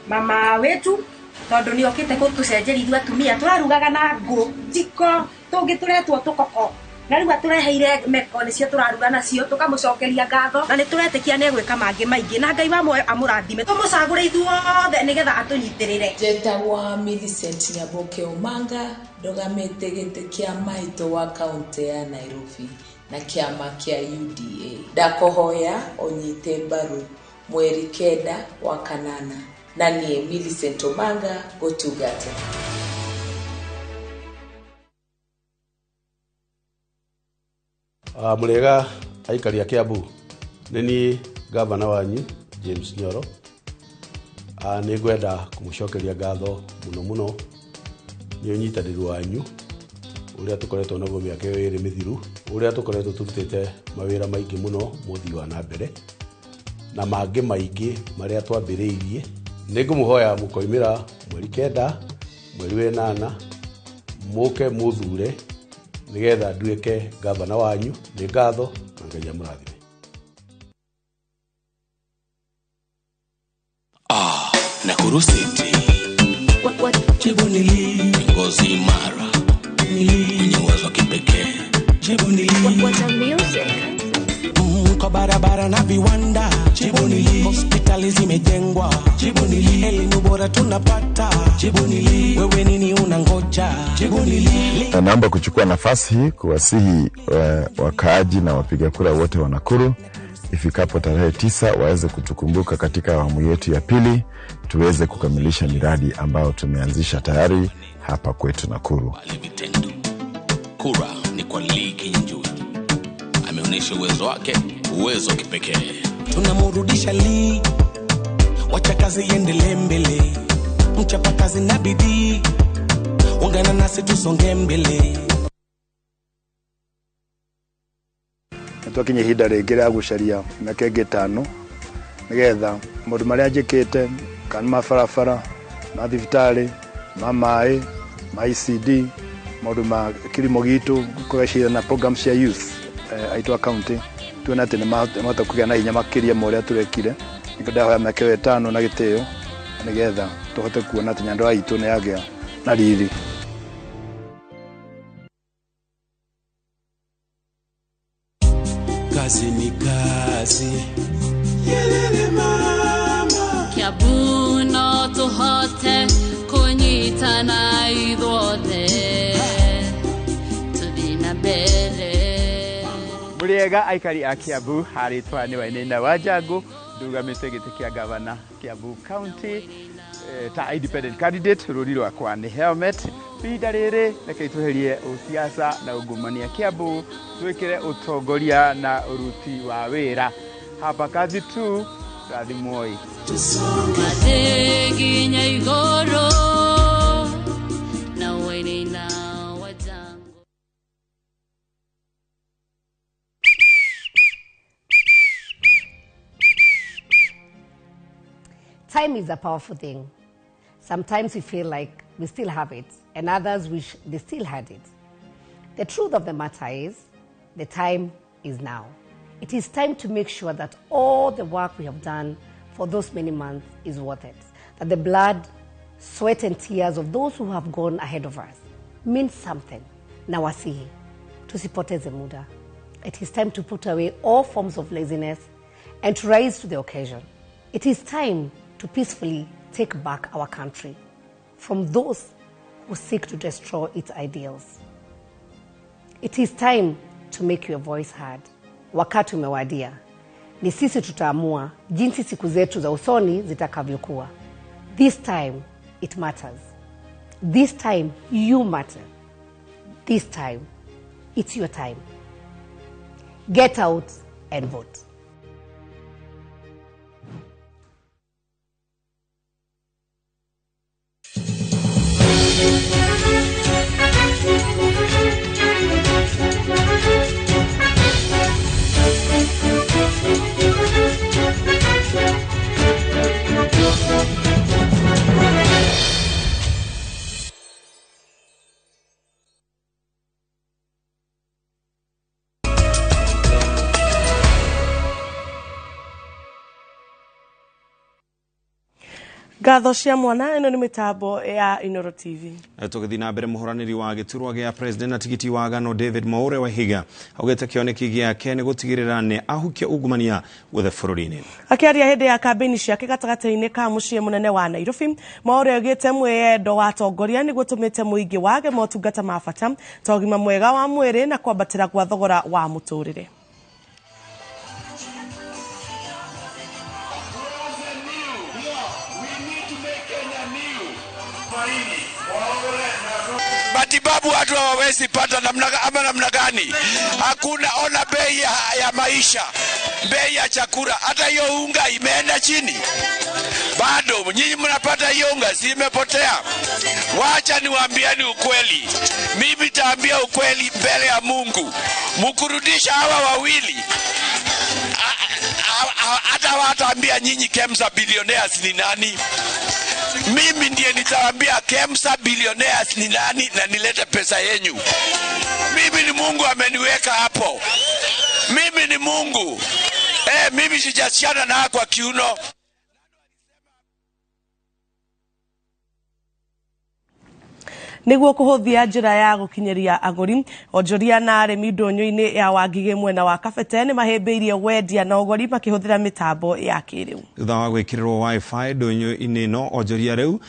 mama wetu, tondũ nĩ okĩte gũtũcenjeria ithuĩ atumia. Tũrarugaga na ngũ njiko tũngĩ tũretwo tũkoko, na rĩu atũreheire meko nĩcio tũraruga nacio, tũkamũcokeria ngatho na nĩ tũretĩkia nĩ egwĩka mangĩ maingĩ, na Ngai wa muoyo amũrathime. Tũmũcagũre ithuothe nĩgetha atũnyitĩrĩre. Njetagwo Millicent Nyaboke Omanga, ndũgamĩte gĩtĩ kĩa maitũ wa kaunti ya Nairobi na kĩama kĩa UDA. Ndakũhoya ũnyite mbaru mweri 9 wa 8 na niĩ Millicent Omanga gũtungata. Mũrĩega aikari a Kiambu, nĩ niĩ gavana wanyu James Nyoro. Nĩ ngwenda kũmũcokeria ngatho mũno mũno nĩ ũnyitanĩri wanyu ũrĩa tũkoretwo naguo mĩaka ĩyo ĩrĩ mĩthiru, ũrĩa tũkoretwo tũrutĩte mawĩra maingĩ mũno mũthii wa na mbere na mangĩ maingĩ marĩa twambĩrĩirie. Nĩ ngũmũhoya mũkoimĩra mweri 9 mweri wa 8 mũke mũthure nĩgetha nduĩke gavana wanyu. Nĩ ngatho na Ngai amũrathime. Nakuru City. Jebonili, kiongozi imara mwenye uwezo wa kipekee. Jebonili, kwa barabara na viwanda. Jebonili, hospitali zimejengwa. Jebonili, elimu bora tunapata. Jebonili, wewe nini unangoja? Jebonili. Naomba kuchukua nafasi hii kuwasihi wakaaji na wapiga kura wote wa Nakuru ifikapo tarehe 9 waweze kutukumbuka katika awamu yetu ya pili, tuweze kukamilisha miradi ambayo tumeanzisha tayari hapa kwetu Nakuru. Kura ni kwa Lee Kinyanjui. Ameonyesha uwezo wake, uwezo wa kipekee. Tunamrudisha Lee, wacha kazi iendelee mbele. Mchapa kazi na bidii, ungana nasi tusonge mbele. Twakinye ihinda rĩngĩ rĩa gũcaria mĩaka ĩngĩ 5 nĩgetha maũndũ marĩa njĩkĩte kana ma barabara, ma thibitarĩ, ma maĩ, ma ECD, maũndũ ma kilimo gitũ kũgacĩra na program cia youth aitũ a county tuone atĩ nĩ mahota kũgĩa na hinya makĩria ma ũrĩa tũrekire. Nĩkĩo ndahoya mĩaka ĩyo 5 na gĩtĩo nĩgetha tũhote kuona atĩ Nyandarua itũ nĩ yagĩa na riri. Kazi ni kazi. Yelele mama. Kiambu no tuhote kunyitana ithuothe tuthi na mbere. Mũrĩega aikari a Kiambu, harĩtwa nĩ Wainaina wa Njangu, ndugamĩte gĩtĩ kĩa gavana Kiambu County ta independent candidate. Rũri rwakwa nĩ helmet. Ihinda rĩrĩ reke tweherie ũsiasa na ungumania Kiambu, twĩkĩre ũtongoria na ũruti wa wĩra. Hapa kazi tu, rathimwoi. Nginya igũrũ na Wainaina wa Njangu. Time is a powerful thing. Sometimes we feel like we still have it, and others wish they still had it. The truth of the matter is, the time is now. It is time to make sure that all the work we have done for those many months is worth it. That the blood, sweat, and tears of those who have gone ahead of us means something. Na wasihi, tusipoteze muda. It is time to put away all forms of laziness and to rise to the occasion. It is time to peacefully take back our country from those who seek to destroy its ideals. It is time to make your voice heard. Wakati umewadia. Ni sisi tutaamua jinsi siku zetu za usoni zitakavyokuwa. This time it matters. This time you matter. This time it's your time. Get out and vote. Ngatho cia mwana ĩno nĩ mĩtambo ya Inooro TV. Tũgĩthiĩ na mbere, mũhũranĩri wa gĩturwa gĩa president na tigiti wa Agano David Mwaure Waihiga augĩte kĩoneki gĩake nĩ gũtigĩrĩra nĩ ahukia ungumania guothe bũrũri-inĩ. Akĩaria hĩndĩ ya kambĩini ciake gatagatĩ-inĩ ka mũciĩ mũnene wa Nairobi, Mwaure augĩte mwĩyendo wa atongoria nĩguo ũtũmĩte mũingĩ wage motungata ma bata ta ũgima mwega wa mwĩrĩ na kwambatĩra gwa thogora wa mũtũrĩre. Matibabu watu hawawezi pata namna ama namna gani? Hakuna. Ona bei ya maisha, bei ya chakula, hata hiyo unga imeenda chini. Bado nyinyi mnapata hiyo unga, si imepotea? Wacha niwaambieni ukweli. Mimi nitaambia ukweli mbele ya Mungu. Mkurudisha hawa wawili, hata wataambia nyinyi KEMSA billionaires ni nani. Mimi ndiye nitawaambia KEMSA billionaires ni nani na nilete pesa yenyu. Mimi ni Mungu ameniweka hapo. Mimi ni Mungu. Mimi sijachana na kwa kiuno. Nĩguo kũhũthia njĩra ya gũkinyĩria agũri. Onjoria na arĩmi ndũnyũ-inĩ ya Wangigĩ mwena wa Kabete nĩ mahĩmbĩirie wendia na ũgũri makĩhũthĩra mĩtambo ya kĩrĩu. Thutha wa gwĩkĩrĩrwo wifi ndũnyũ-inĩ ĩno, onjoria rĩu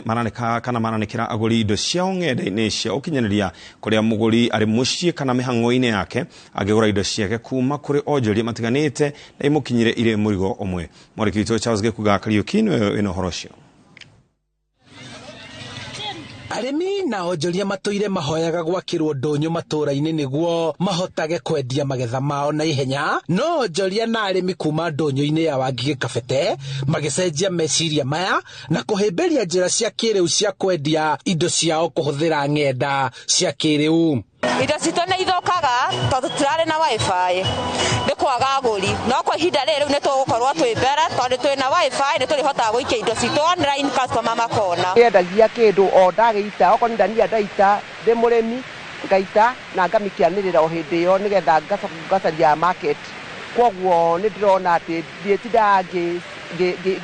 maranĩka kana maranĩkĩra agũri indo ciao ng'enda-inĩ cia ũkinyanĩria, kũrĩa mũgũri arĩ mũciĩ kana mĩhang'o-inĩ yake angĩgũra indo ciake kuma kũrĩ onjoria matiganĩte na imũkinyĩre irĩ mũrigo ũmwe. Mwandĩki witũ Charles Gĩkunga Kariũki nĩwe wĩna ũhoro ũcio. Arĩmi na onjoria matũire mahoyaga gwakĩrwo ndũnyũ matũra-inĩ nĩguo mahotage kwendia magetha mao na ihenya, no onjoria na arĩmi kuma ndũnyũ-inĩ ya Wangigĩ Kabete magĩcenjia meciria maya na kũhĩmbĩria njĩra cia kĩrĩu cia kwendia indo ciao kũhũthĩra ng'enda cia kĩrĩu. Indo citũ nĩ ithũkaga tondũ tũtirarĩ na wifi, nĩ kwaga agũri, no kwa ihinda rĩrĩ rĩu nĩ tũgũkorwo twĩ mbere tondũ twĩ na wifi nĩ tũrĩhotaga gũikia indo citũ online, customer makona. Nyendagia kĩndũ o ndagĩita, okorwo nĩ ndania ndaita, ndĩ mũrĩmi ngaita na ngamĩkianĩrĩra o hĩndĩ ĩyo nĩgetha ngacaria market. Koguo nĩ ndĩrona atĩ ndiĩtindaga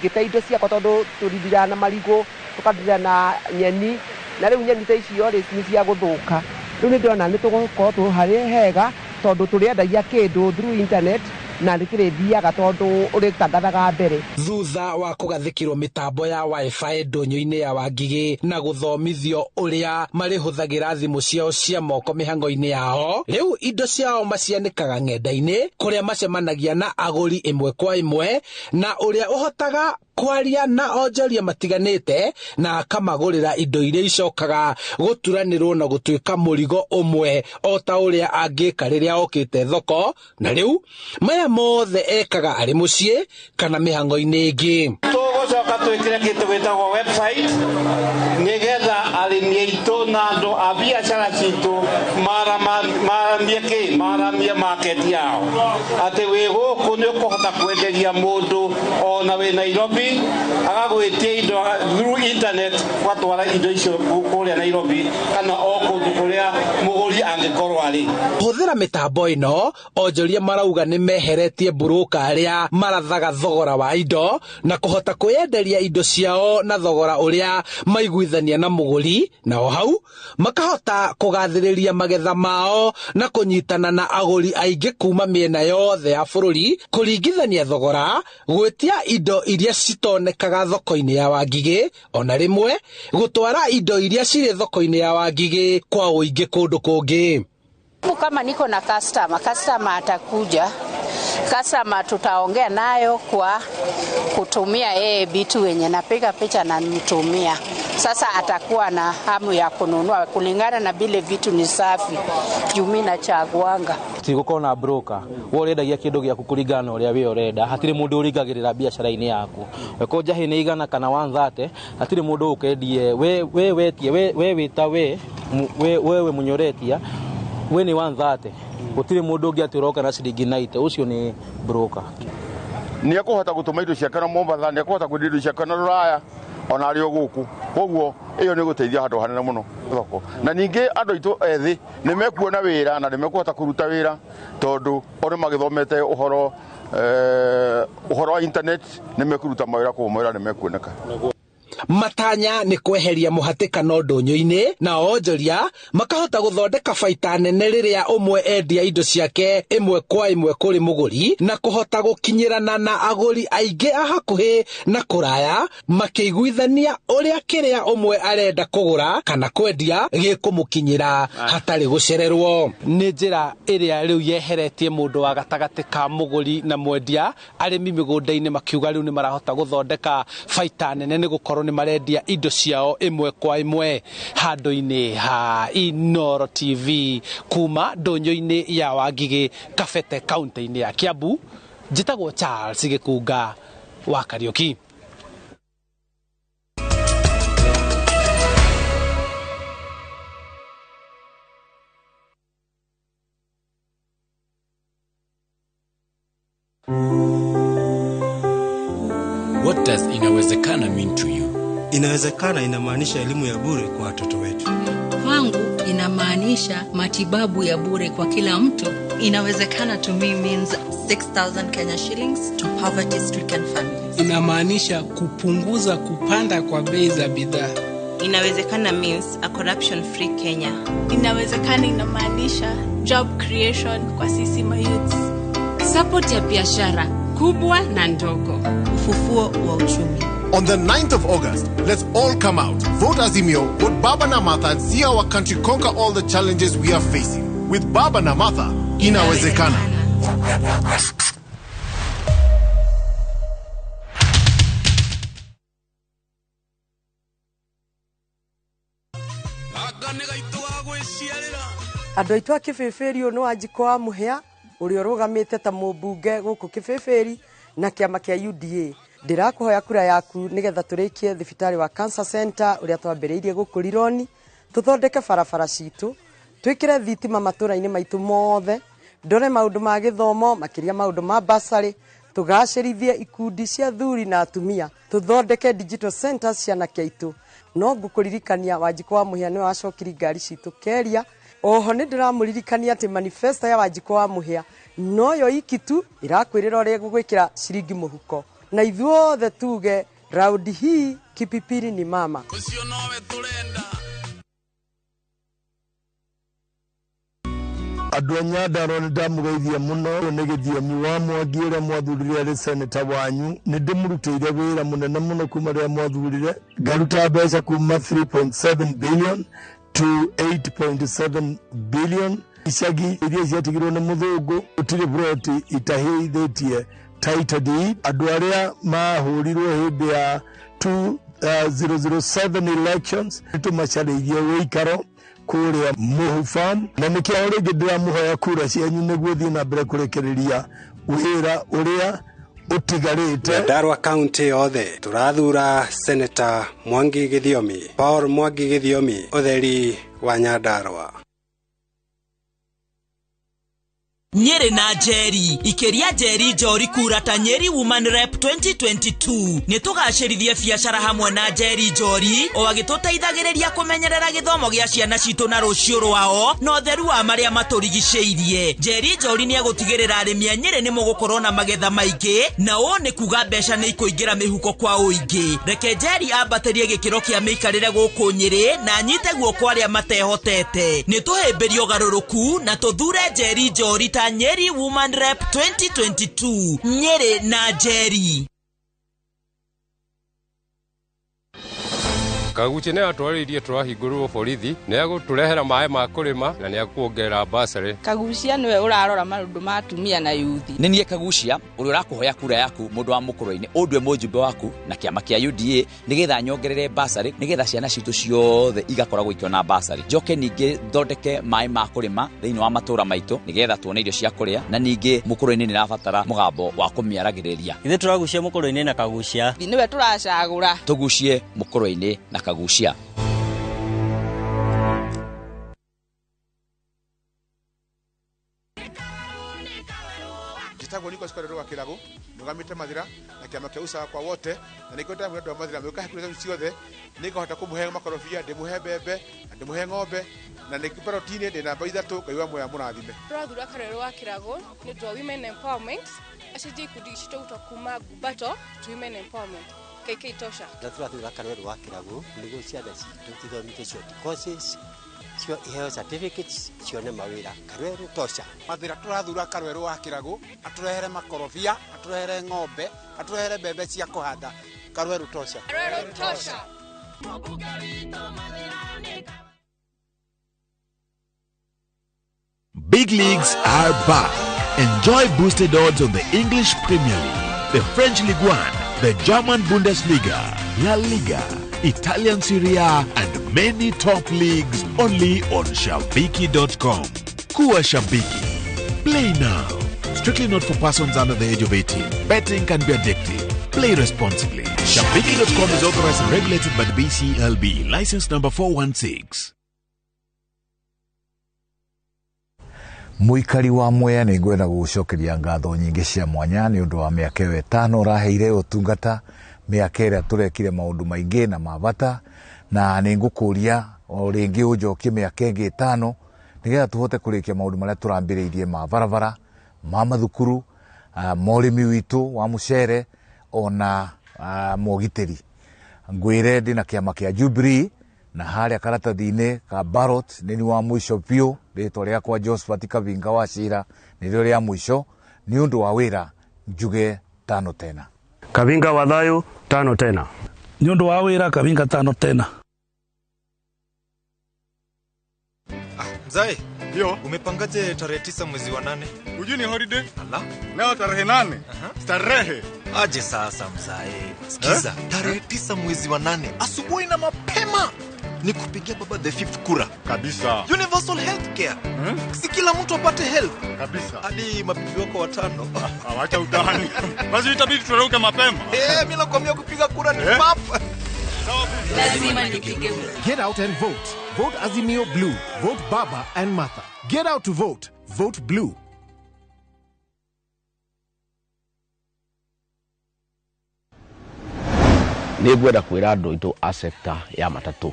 ngĩte indo ciakwa tondũ tũrindiraga na marigũ, tũkandira na nyeni, na rĩu nyeni ta icio rĩ nĩ cia gũthũka. Rĩu nĩ ndĩrona nĩ tũgũkorwo tũ harĩ hega tondũ tũrĩendagia kĩndũ through internet na nĩ kĩrĩthiaga tondũ ũrĩtangathaga mbere. Thutha wa kũgathĩkĩrwo mĩtambo ya wifi ndũnyũ-inĩ ya Wangigĩ na gũthomithio ũrĩa marĩhũthagĩra thimũ ciao cia moko mĩhang'o-inĩ yao, rĩu indo ciao macianĩkaga ng'enda-inĩ kũrĩa macemanagia na agũri ĩmwe kwa ĩmwe, na ũrĩa ũhotaga kwaria na onjoria matiganĩte na akamagũrĩra indo iria icokaga gũturanĩrwo na gũtuĩka mũrigo ũmwe o ta ũrĩa angĩka rĩrĩa okĩte thoko, na rĩu maya mothe ekaga arĩ mũciĩ kana mĩhang'o-inĩ ĩngĩ. Tũgũcoka twĩkĩre kĩndũ gĩtagwo website nĩgetha arĩmi aitũ na andũ a biacara citũ maramie kĩ, maramie market yao, atĩ wĩ gũkũ nĩ ũkũhota kwenderia mũndũ ona wĩ Nairobi agagwĩtia indo through internet, ũgatwara indo icio kũrĩa Nairobi kana o kũndũ kũrĩa mũgũri angĩkorwo arĩ. Kũhũthĩra mĩtambo ĩno, onjoria marauga nĩ meheretie mburũka arĩa marathaga thogora wa indo na kũhota kwĩyenderia indo ciao na thogora ũrĩa maiguithania na mũgũri, na o hau makahota kũgathĩrĩria magetha mao na kũnyitana na agũri aingĩ kuma mĩena yothe ya bũrũri, kũringithania thogora, gwĩtia indo iria citonekaga thoko-inĩ ya Wangigĩ, ona rĩmwe gũtwara indo iria cirĩ thoko-inĩ ya Wangigĩ kwa ũingĩ kũndũ kũngĩ. Kama niko na customer, customer atakuja, customer tutaongea nayo kwa kutumia yeye vitu wenye napiga picha na mtumia. Sasa atakuwa na hamu ya kununua kulingana na vile vitu ni safi. Juu mimi nachaguanga. Tigũkorwo na broker, we ũrendagia kĩndũ gĩaku kũringana na ũrĩa we ũrenda, hatirĩ mũndũ ũringagĩrĩra biacara-inĩ yaku. Weko njahĩ nĩ 100 kana 130, hatirĩ mũndũ ũkendie we wetie we wĩta we wewe mũnyoretia we nĩ 130, gũtirĩ mũndũ ũngĩ atĩ ũroka na ciringi 90, ũcio nĩ broker. Nĩ ekũhota gũtũma indo ciake na Mombatha, nĩ ekũhota kwendia indo ciake na Rũraya ona arĩ o gũkũ. Koguo ĩyo nĩ gũteithia handũ hanene mũno thoko. Na ningĩ andũ aitũ ethĩ nĩ mekuona wĩra na nĩ mekũhota kũruta wĩra tondũ o nĩ magĩthomete ũhoro ũhoro wa internet, nĩ mekũruta mawĩra kũu, mawĩra nĩ mekuoneka. Matanya nĩ kweheria mũhatĩkano ndũnyũ-inĩ na onjoria makahota gũthondeka baita nene rĩrĩa ũmwe endia indo ciake ĩmwe kwa ĩmwe kũrĩ mũgũri, na kũhota gũkinyĩrana na agũri aingĩ a hakuhĩ na kũraya makĩiguithania ũrĩa kĩrĩa ũmwe arenda kũgũra kana kwendia gĩkũmũkinyĩra hatarĩ gũcererwo. Nĩ njĩra ĩrĩa rĩu yeheretie mũndũ wa gatagatĩ ka mũgũri na mwendia, arĩmi mĩgũnda-inĩ makiuga rĩu nĩ marahota gũthondeka baita nene nĩ gũkorwo nĩ marendia indo ciao ĩmwe kwa ĩmwe. Handũ-inĩ ha Inooro TV kuma ndũnyũ-inĩ ya Wangigĩ Kabete kaunti-inĩ ya Kiambu, njĩtagwo Charles Gĩkunga wa Kariũki. What does inawezekana mean to you? Inawezekana inamaanisha elimu ya bure kwa watoto wetu. Kwangu inamaanisha matibabu ya bure kwa kila mtu. Inawezekana to me means 6,000 Kenya shillings to poverty-stricken families. Inamaanisha kupunguza kupanda kwa bei za bidhaa. Inawezekana means a corruption free Kenya. Inawezekana inamaanisha job creation kwa sisi mayouths. Support ya biashara kubwa na ndogo. Ufufuo wa uchumi. On the 9th of August, let's all come out, vote Azimio, vote Baba na Martha, and see our country conquer all the challenges we are facing. With Baba na Martha, inawezekana. Andũ aitũ a Kĩbĩbĩri, ũyũ nĩ Wanjikũ wa Mũhĩa ũrĩa ũrũgamĩte ta mũmbunge gũkũ Kĩbĩbĩri na kĩama kĩa UDA. Ndĩrakũhoya kura yaku nĩgetha tũrĩkie thibitarĩ wa Cancer Center ũrĩa twambĩrĩirie gũkũ Rironi, tũthondeke barabara citũ, twĩkĩre thitima matũra-inĩ maitũ mothe, ndore maũndũ ma gĩthomo, makĩria maũndũ ma basarĩ, tũgacĩrithie ikundi cia thuri na atumia, tũthondeke digital centers cia anake aitũ. No ngũkũririkania Wanjikũ wa Mũhĩa nĩwe wacokirie ngari citũ Keria. Oho nĩ ndĩramũririkania atĩ manifesto ya Wanjikũ wa Mũhĩa noyo iki tu ĩrakwĩrĩra ũrĩa ĩgũgwĩkĩra ciringi mũhuko, na ithuothe tuge raundi hii Kipipiri ni mama. Andũ a Nyandarua nĩ ndamũgeithia mũno. Ũyũ nĩ Gĩthiomi wa Mwangi ũrĩa mwathurire arĩ seneta wanyu. Nĩ ndĩmũrutĩire wĩra mũnene mũno kuma rĩrĩa mwathurire, ngaruta mbeca kuma 3.7 billion to 8.7 billion. Icagi iria ciatigirwo nĩ mũthũngũ gũtirĩ buroti itahĩithĩtie title deed. Andũ arĩa mahũrirwo hĩndĩ ya 2007 elections nĩtũmacarĩirie ũikaro kũrĩa Mũhu Farm, na nĩkĩo rĩngĩ ndĩramũhoya kura cianyu nĩguo thiĩ na mbere kũrekereria wĩra ũrĩa ũtigarĩte. Nyandarua County yothe tũrathura Senator Mwangi Gĩthiomi, Paul Mwangi Gĩthiomi, ũtheri wa Nyandarua. Nyeri na Njeri ikiria Njeri Njori kura ta Nyeri Woman Rep 2022. Nĩ tũgacĩrithie biacara hamwe na Njeri Njori o agĩtũteithagĩrĩria kũmenyerera gĩthomo gĩa ciana citũ na rũciũ rwao na ũtheru wa marĩa matũrigicĩirie. Njeri Njori nĩ egũtigĩrĩra arĩmi a Nyeri nĩ mũgũkorwo na magetha maingĩ, na ũũ nĩ kuga mbeca nĩ ikũingĩra mĩhuko kwa ũingĩ. Reke Njeri ambatĩrie gĩkĩro kĩa mĩikarĩre gũkũ Nyeri na anyite guoko arĩa matehotete. Nĩ tũhĩmbĩrie ũgarũrũku na tũthure Njeri Njori ta Nyeri Woman Rep 2022. Nyeri na Njeri. Kaguchĩ nĩ atwarĩirie tũrahingũrĩrwo borithi, nĩ egũtũrehera maĩ ma kũrĩma na nĩ ekuongerera basarĩ. Kagucia nĩwe ũrarora maũndũ ma atumia na yuthi. Nĩ niĩ Kagucia ũrĩa ũrakũhoya kura yaku mũndũ wa mũkũrũ-inĩ, ũndue mũjumbe waku na kĩama kĩa UDA nĩgetha nyongerere basarĩ, nĩgetha ciana citũ ciothe igakoragwo ikĩona basarĩ. Njoke ningĩ thondeke maĩ ma kũrĩma thĩinĩ wa matũra maitũ nĩgetha tuone irio cia kũrĩa, na ningĩ mũkũrũ-inĩ nĩ rabatara mũgambo wa kũmĩaragĩrĩria. Ithuĩ tũragucia mũkũrũ-inĩ na Kagucia. Nĩwe tũracagũra. Tũgucie mũkũrũ-inĩ na Kagucia. Njĩtagwo Nicholas Karero wa Kĩrago, ndũgamĩte Mathira na kĩama kĩa usawa kwa wote, na nĩkĩo ndĩramwĩra andũ a Mathira mĩũka kura cianyu ciothe, nĩngahota kũmũhe makorobia, ndĩmũhe mbembe na ndĩmũhe ng'ombe, na nĩ baroti-inĩ ndĩ namba 3. Ngai wa muoyo amũrathime. Tũrathura Karero wa Kĩrago nĩ ũndũ wa women empowerment, acenjie ikundi citũ gũtoka kuma ngumbato to women empowerment. KK tosha. Tũrathura Karero wa Kĩrago nĩguo ciana citũ ithomithio short courses, cio iheo certificates, cione mawĩra. Karweru tosha. Mathira tũrathura Karweru wa Kĩrago atũrehere makorobia, atũrehere ng'ombe, atũrehere mbembe cia kũhanda. Karweru tosha. Karweru tosha. Big leagues are back. Enjoy boosted odds on the English Premier League, the French Ligue 1, the German Bundesliga, La Liga, Italian Serie A, and many top leagues only on Shabiki.com. Kuwa Shabiki. Play now. Strictly not for persons under the age of 18. Betting can be addictive. Play responsibly. Shabiki.com is authorized and regulated by the BCLB. License number 416. Mũikari wa Mwea, nĩ ngwenda gũgũcokeria ngatho nyingĩ cia mwanya nĩ ũndũ wa mĩaka ĩyo 5 ũraheire ũtungata, mĩaka ĩrĩa tũrekire maũndũ maingĩ na ma bata, na nĩ ngũkũria o rĩngĩ ũnjokie mĩaka ĩngĩ 5 nĩgetha tũhote kũrĩkia maũndũ marĩa tũrambĩrĩirie ma barabara, ma mathukuru, ma ũrĩmi witũ wa mũcere ona mogitĩri. Ngwĩre ndĩna kĩama kĩa Jubilee Na harĩa karatathi-inĩ ka ballot nĩ ni wa mũico biũ, rĩtwa rĩakwa Josephat Kavinga wa Cira nĩrĩo rĩa mũico nĩ ũndũ wa wĩra njuge tano tena. Kavinga wa thayo tano tena. Nĩ ũndũ wa wĩra Kavinga tano tena. Mzae, ndio umepangaje tarehe 9 mwezi wa 8? Hujui ni holiday? Ala. Leo tarehe 8. Starehe. Aje sasa mzae. Sikiza, tarehe 9 mwezi wa 8 asubuhi na mapema ni kupigia baba the fifth kura. Kabisa. Universal healthcare. Si kila mtu apate health. Kabisa. Hadi mabibi wako watano. Awacha utani. Basi itabidi turauke mapema. Mimi nakwambia kupiga kura ni pap. Lazima nipige kura. Get out and vote. Vote Azimio Blue. Vote Baba and Martha. Get out to vote. Vote Blue. Nĩ ngwenda kwĩra andũ aitũ a sector ya matatũ,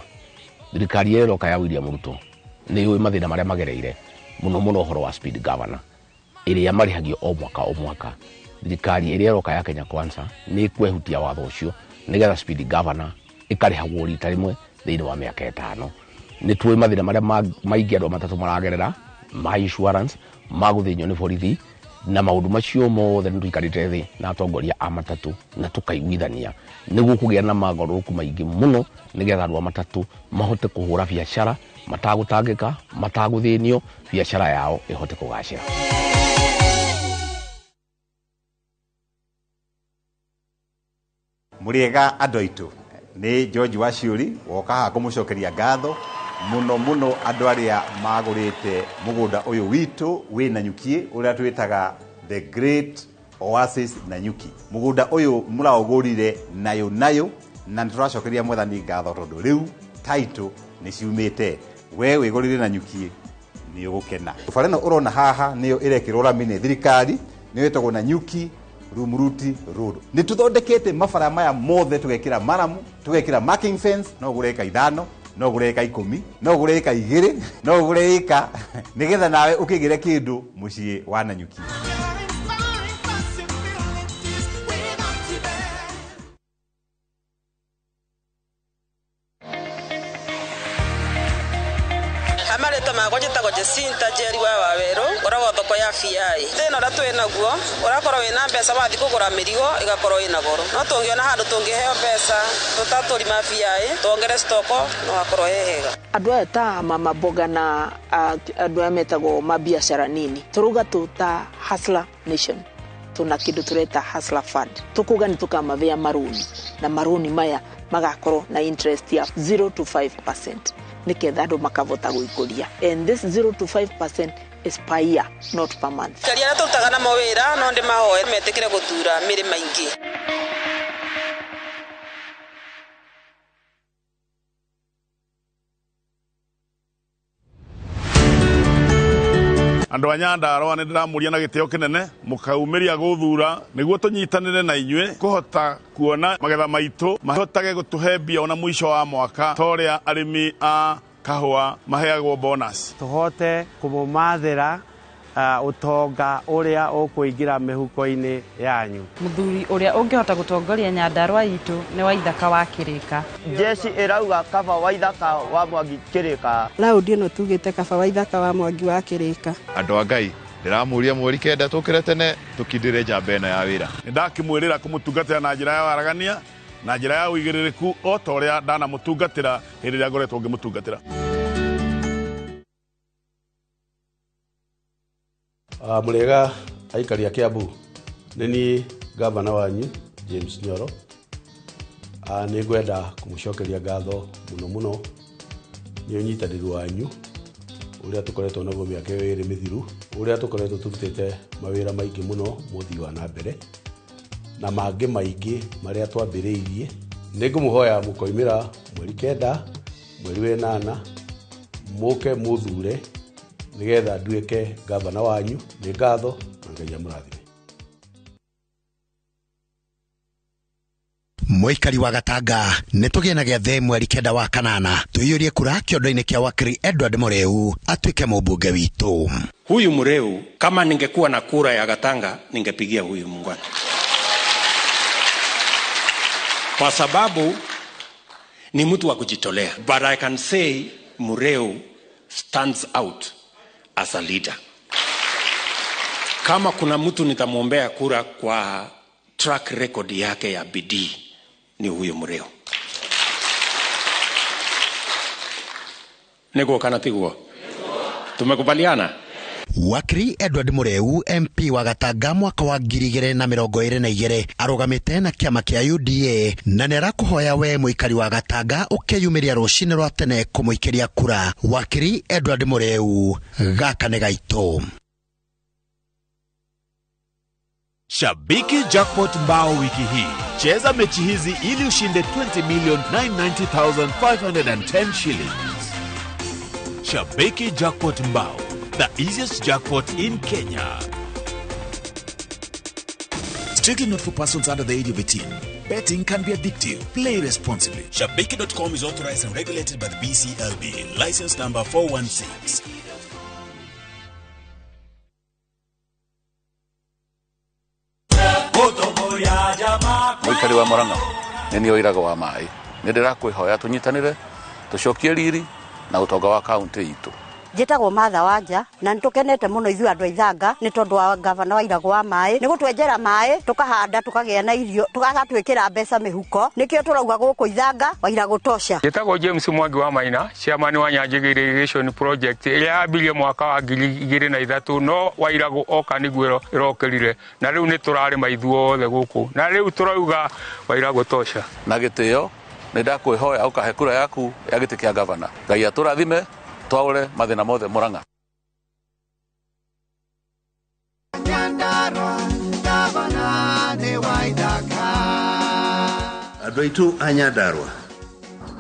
thirikari ĩrĩa ĩroka ya William Ruto nĩ yũĩ mathĩna marĩa magereire mũno mũno ũhoro wa speed governor ĩrĩa marĩhagio o mwaka o mwaka. Thirikari ĩrĩa ĩroka ya Kenya Kwanza nĩ ĩkwehutia watho ũcio nĩgetha speed governor ĩkarĩhagwo rita rĩmwe thĩinĩ wa mĩaka 5. Nĩ tũĩ mathĩna marĩa maingĩ andũ a matatũ maragerera ma insurance, ma gũthĩnio nĩ borithi na maũndũ macio mothe nĩ tũikarĩte thĩ na atongoria a matatũ na tũkaiguithania nĩguo kũgĩa na magarũrũku maingĩ mũno nĩgetha andũ a matatũ mahote kũhũra biacara matagũtangĩka, matagũthĩnio, biacara yao ĩhote kũgacĩra. Mũrĩega andũ aitũ, nĩ George Waciũri woka haha kũmũcokeria ngatho mũno mũno andũ arĩa magũrĩte mũgũnda ũyũ witũ wĩ Nanyuki ũrĩa twĩtaga The Great Oasis Nanyuki. Mũgũnda ũyũ mũraũgũrire nayo nayo na nĩ tũracokeria mwathani ngatho tondũ rĩu title nĩ ciumĩte. We wĩgũrire Nanyuki nĩ ũgũkena. Bara ĩno ũrona haha nĩyo ĩrekĩrwo rami nĩ thirikari, nĩyo ĩtagwo Nanyuki Rumuruti Road. Nĩ tũthondekete mabara maya mothe, tũgekĩra maramu, tũgekĩra marking fence, no ũgũre ĩka 5, no ũgũre ĩka 10, no ũgũre ĩka 2, no ũgũre ĩka nĩgetha nawe ũkĩgĩre kĩndũ mũciĩ wa Nanyuki. Amarĩtwa makwa njĩtagwo Jacinta Njeri wa Wawerũ, ngoragwo thoko ya BI. Thĩna ũrĩa twĩ naguo, ũrakorwo wĩna mbeca wathiĩ kũgũra mĩrigo ĩgakorwo ĩna goro. No tũngĩona handũ tũngĩheo mbeca tũtatũrima BI, tuongere stoko no hakorwo he hega. Andũ aya ta mama mboga na andũ aya metagwo mabiacara nini, tũrauga tũ ta Hustler Nation, tuna kĩndũ tũreta Hustler Fund. Tũkuga nĩ tũkamavea marũni, na marũni maya magakorwo na interest ya 0 to 5% nĩketha andũ makavota gwĩkũria. And this 0 to 5% is per year, not per month. Aikari arĩa tũrutaga namo wĩra no ndĩmahoe metĩkĩre gũthura mĩrĩ maingĩ. Andũ a Nyandarũa nĩ ndĩramũria na gĩtĩo kĩnene mũkaumĩria gũthura nĩguo tũnyitanĩre na inyuĩ kũhota kuona magetha maitũ mahotage gũtũhe mbia ona mũico wa mwaka ta ũrĩa arĩmi a kahũa maheagwo bonus. Tũhote kũmũmathĩra ũtonga ũrĩa ũkũingĩra mĩhuko-inĩ yanyu. Mũthuri ũrĩa ũngĩhota gũtongoria Nyandarũa itũ nĩ Waithaka wa Kĩrĩka. Jeshi ĩrauga kaba Waithaka wa Mwangi Kĩrĩka. Raundi ĩno tugĩte kaba Waithaka wa Mwangi wa Kĩrĩka. Andũ a Ngai, ndĩramũria mweri 9 tũkĩre tene tũkindĩre njamba ĩno ya wĩra. Nĩ ndakĩmwĩrĩra kũmũtungatĩra na njĩra ya waragania na njĩra ya ũigĩrĩrĩku o ta ũrĩa ndanamũtungatĩra hĩndĩ ĩrĩa ngoretwo ngĩmũtungatĩra. Mũrĩega aikari a Kiambu, nĩ niĩ gavana wanyu James Nyoro. Nĩ ngwenda kũmũcokeria ngatho mũno mũno nĩ ũnyitanĩri wanyu ũrĩa tũkoretwo naguo mĩaka ĩyo ĩrĩ mĩthiru, ũrĩa tũkoretwo tũrutĩte mawĩra maingĩ mũno mũthii wa na mbere na mangĩ maingĩ marĩa twambĩrĩirie. Nĩ ngũmũhoya mũkoimĩra mweri 9 mweri wa 8 mũke mũthure nĩgetha nduĩke gavana wanyu. Nĩ ngatho na Ngai amũrathime. Mũikari wa Gatanga nĩ tũgĩe na gĩathĩ mweri 9 wa 8 tũiyũrie kura kĩondo-inĩ kĩa wakiri Edward Mureu atuĩke mũmbunge witũ. Huyu Mureu, kama ningekuwa na kura ya Gatanga ningepigia huyu mungwana, kwa sababu Ni mtu wa kujitolea. But I can say Mureu stands out as a leader. Kama kuna mtu nitamwombea kura kwa track record yake ya bidii ni huyo Mureu. Niguo kana tiguo? Tumekubaliana? Wakiri Edward Mureu MP wa Gatanga mwaka wa 2022 arugamite na kiama kia UDA na nĩarakũhoya we mũikari wa Gatanga ũkeyumĩria rũcinĩ rwa tene kũmũikĩria kura. Wakiri Edward Mureu, gaka nĩ gaitũ. Shabiki Jackpot mbao wiki hii. Cheza mechi hizi ili ushinde 20,990,510 shillings. Shabiki Jackpot mbao, the easiest jackpot in Kenya. Strictly not for persons under the age of 18. Betting can be addictive. Play responsibly. Shabiki.com is authorized and regulated by the BCLB. License number 416. Mũikari wa Murang'a nĩ niĩ ũiraga wa maĩ nĩ ndĩrakwĩhoya tũnyitanĩre tũcokie riri na ũtonga wa kaunti itũ. Njĩtagwo Martha Wanja na nĩtũkenete mũno ithuĩ andũ a Ithanga nĩ tondũ wa gavana wa Irago wa maĩ nĩ gũtwenjera maĩ tũkahanda tũkagĩa na irio tũgatwĩkĩra mbeca mĩhuko nĩkĩo tũrauga gũkũ Ithanga wa Irago tosha. Njĩtagwo James Mwangi wa Maina, chairman wa Nyanjigi Irrigation Project ĩrĩa yambirie mwaka wa 2003 no wa Irago oka nĩguo ĩrokĩrire na rĩu nĩ tũrarĩma ithuothe gũkũ na rĩu tũrauga wa Irago tosha. Na gĩtĩo nĩ ndakwĩhoya ũkahe kura yaku ya gĩtĩ kĩa gavana. Ngai atũrathime twaure mathĩna mothe Murang'a. Andũ aitũ a Nyandarua,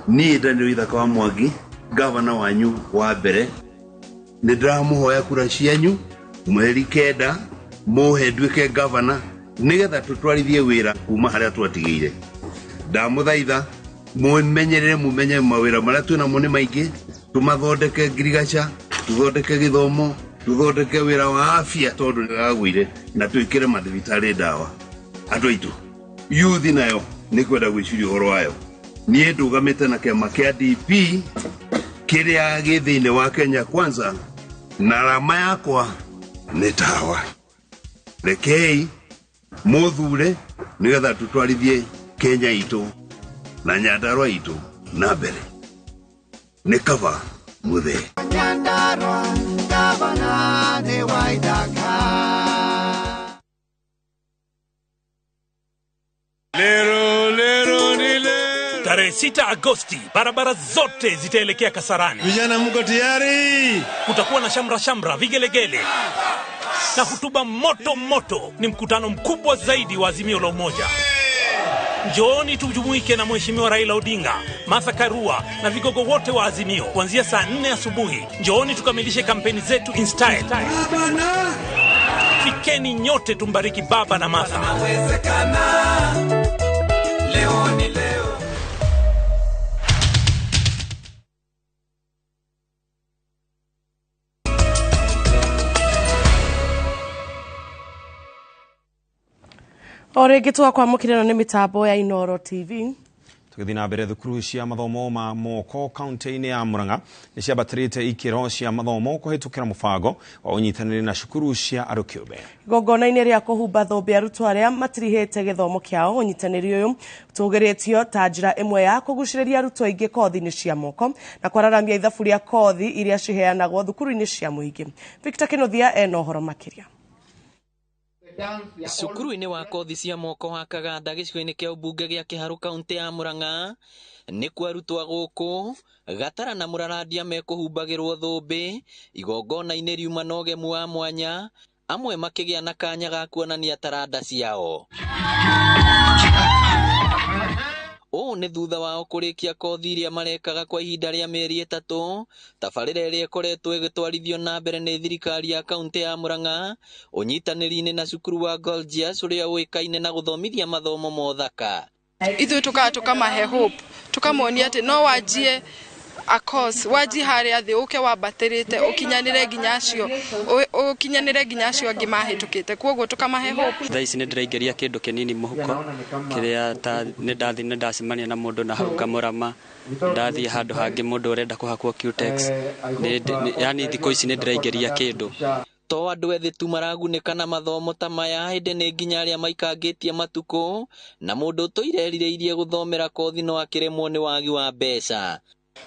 niĩ Daniel Ithaka wa Mwangi, gavana wanyu wa mbere, nĩ ndĩramũhoya kura cianyu mweri 9 mũhe nduĩke gavana nĩgetha tũtwarithie wĩra kuma harĩa twatigĩire. Ndamũthaitha mũmenyerere mũmenye mawĩra marĩa twĩnamo nĩ maingĩ, tumathondeke ngirigaca, tuthondeke gĩthomo, tuthondeke wĩra wa afya tondũ nĩragũire na twĩkĩre mathibitarĩ ndawa. Andũ aitũ, yuthi nayo nĩ kwenda gwĩciria ũhoro wayo. Niĩ ndũgamĩte na kĩama kĩa DP kĩrĩa gĩ thĩinĩ wa Kenya Kwanza na rama yakwa nĩ tawa. Rekei mũthure nĩgetha tũtwarithie Kenya itũ na Nyandarua itũ na mbere. Nĩ kaba mũthee. Nyandarua gavana nĩ wa Ithaka. Lero lero ni lero. Tarehe 6 Agosti, barabara zote zitaelekea Kasarani. Vijana mko tayari? Kutakuwa na shamra shamra, vigelegele na hutuba moto moto. Ni mkutano mkubwa zaidi wa Azimio la Umoja. Njooni tujumuike na Mheshimiwa Raila Odinga, Martha Karua na vigogo wote wa Azimio kuanzia saa 4 asubuhi. Njooni tukamilishe kampeni zetu in style. Fikeni nyote tumbariki baba na Martha. Leo ni leo. O rĩngĩ twakwamũkĩra nĩ mĩtambo ya Inooro TV. Tũgĩthiĩ na mbere, thukuru cia mathomo ma moko kaunti-inĩ ya Murang'a nĩ ciambatĩrĩte ikĩro cia mathomo kũhĩtũkĩra mũbango wa ũnyitanĩri na cukuru cia andũ kĩũmbe. Igongona-inĩ rĩa kũhumba thũmbĩ arutwo arĩa matirihĩte gĩthomo kĩao, ũnyitanĩri ũyũ ũtũgĩrĩtio ta njĩra ĩmwe ya kũgucĩrĩria arutwo aingĩ kothi-inĩ cia moko na kwararamia ithabu rĩa kothi iria ciheanagwo thukuru-inĩ cia mũingĩ. Victor Kĩnuthia ena ũhoro makĩria. Cukuru-inĩ wa kothi cia moko wa Kaganda gĩcigo-inĩ kĩa ũmbunge gĩa Kĩharũ kaunti ya Murang'a nĩkuo arutwo a gũkũ Gatara na Mũrarandia mekũhumbagĩrwo thũmbĩ igongona-inĩ riuma na ũgemu wa mwanya, amwe makĩgĩa na kanya ga kuonania taranda ciao. Ũũ nĩ thutha wao kũrĩkia kothi iria marekaga kwa ihinda rĩa mĩeri 3, tabarĩra ĩrĩa ĩkoretwo ĩgĩtwarithio na mbere nĩ thirikari ya kaunti ya Murang'a ũnyitanĩri-inĩ na cukuru wa Gorgias ũrĩa ũĩkaine na gũthomithia mathomo ma ũthaka. Ithuĩ tũkaga tũkamahe hope, tũkamonia atĩ no wanjie a course waji haria thi uke wambatĩrĩte ũkinyanĩre nginya acio ũkinyanĩre nginya acio angĩ mahĩtũkĩte, koguo tũkamahe hope. Thaa ici nĩ ndĩraingĩria kĩndũ kĩnini mũhuko kĩrĩa ta nĩ ndathi nĩ ndacemania na mũndũ na hau ngamũrama, ndathiĩ handũ hangĩ mũndũ ũrenda kũhakwo Cutex, yani thikũ ici nĩ ndĩraingĩria kĩndũ. To andũ ethĩ tu maragunĩka na mathomo ta maya, ĩndĩ nĩ nginya arĩa maikangĩtie matukũ na mũndũ ũtũire erirĩirie gũthomera kothi no akĩremwo nĩ wagi wa mbeca.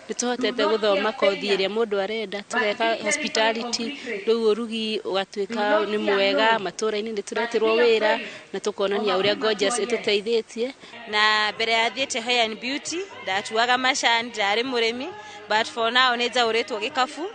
Nĩ tũhotete gũthoma kothi ĩrĩa mũndũ arenda, tũgeka hospitality, rĩu ũrugi ũgatuĩka nĩ mwega, matũra-inĩ nĩ tũretĩrwo wĩra na tũkonania ũrĩa Gorgeous ĩtũteithĩtie. Na mbere ya thiĩte Hair and Beauty ndatuaga macani, ndarĩ mũrĩmi, but for now nĩ njaũrĩtwo gĩkabu,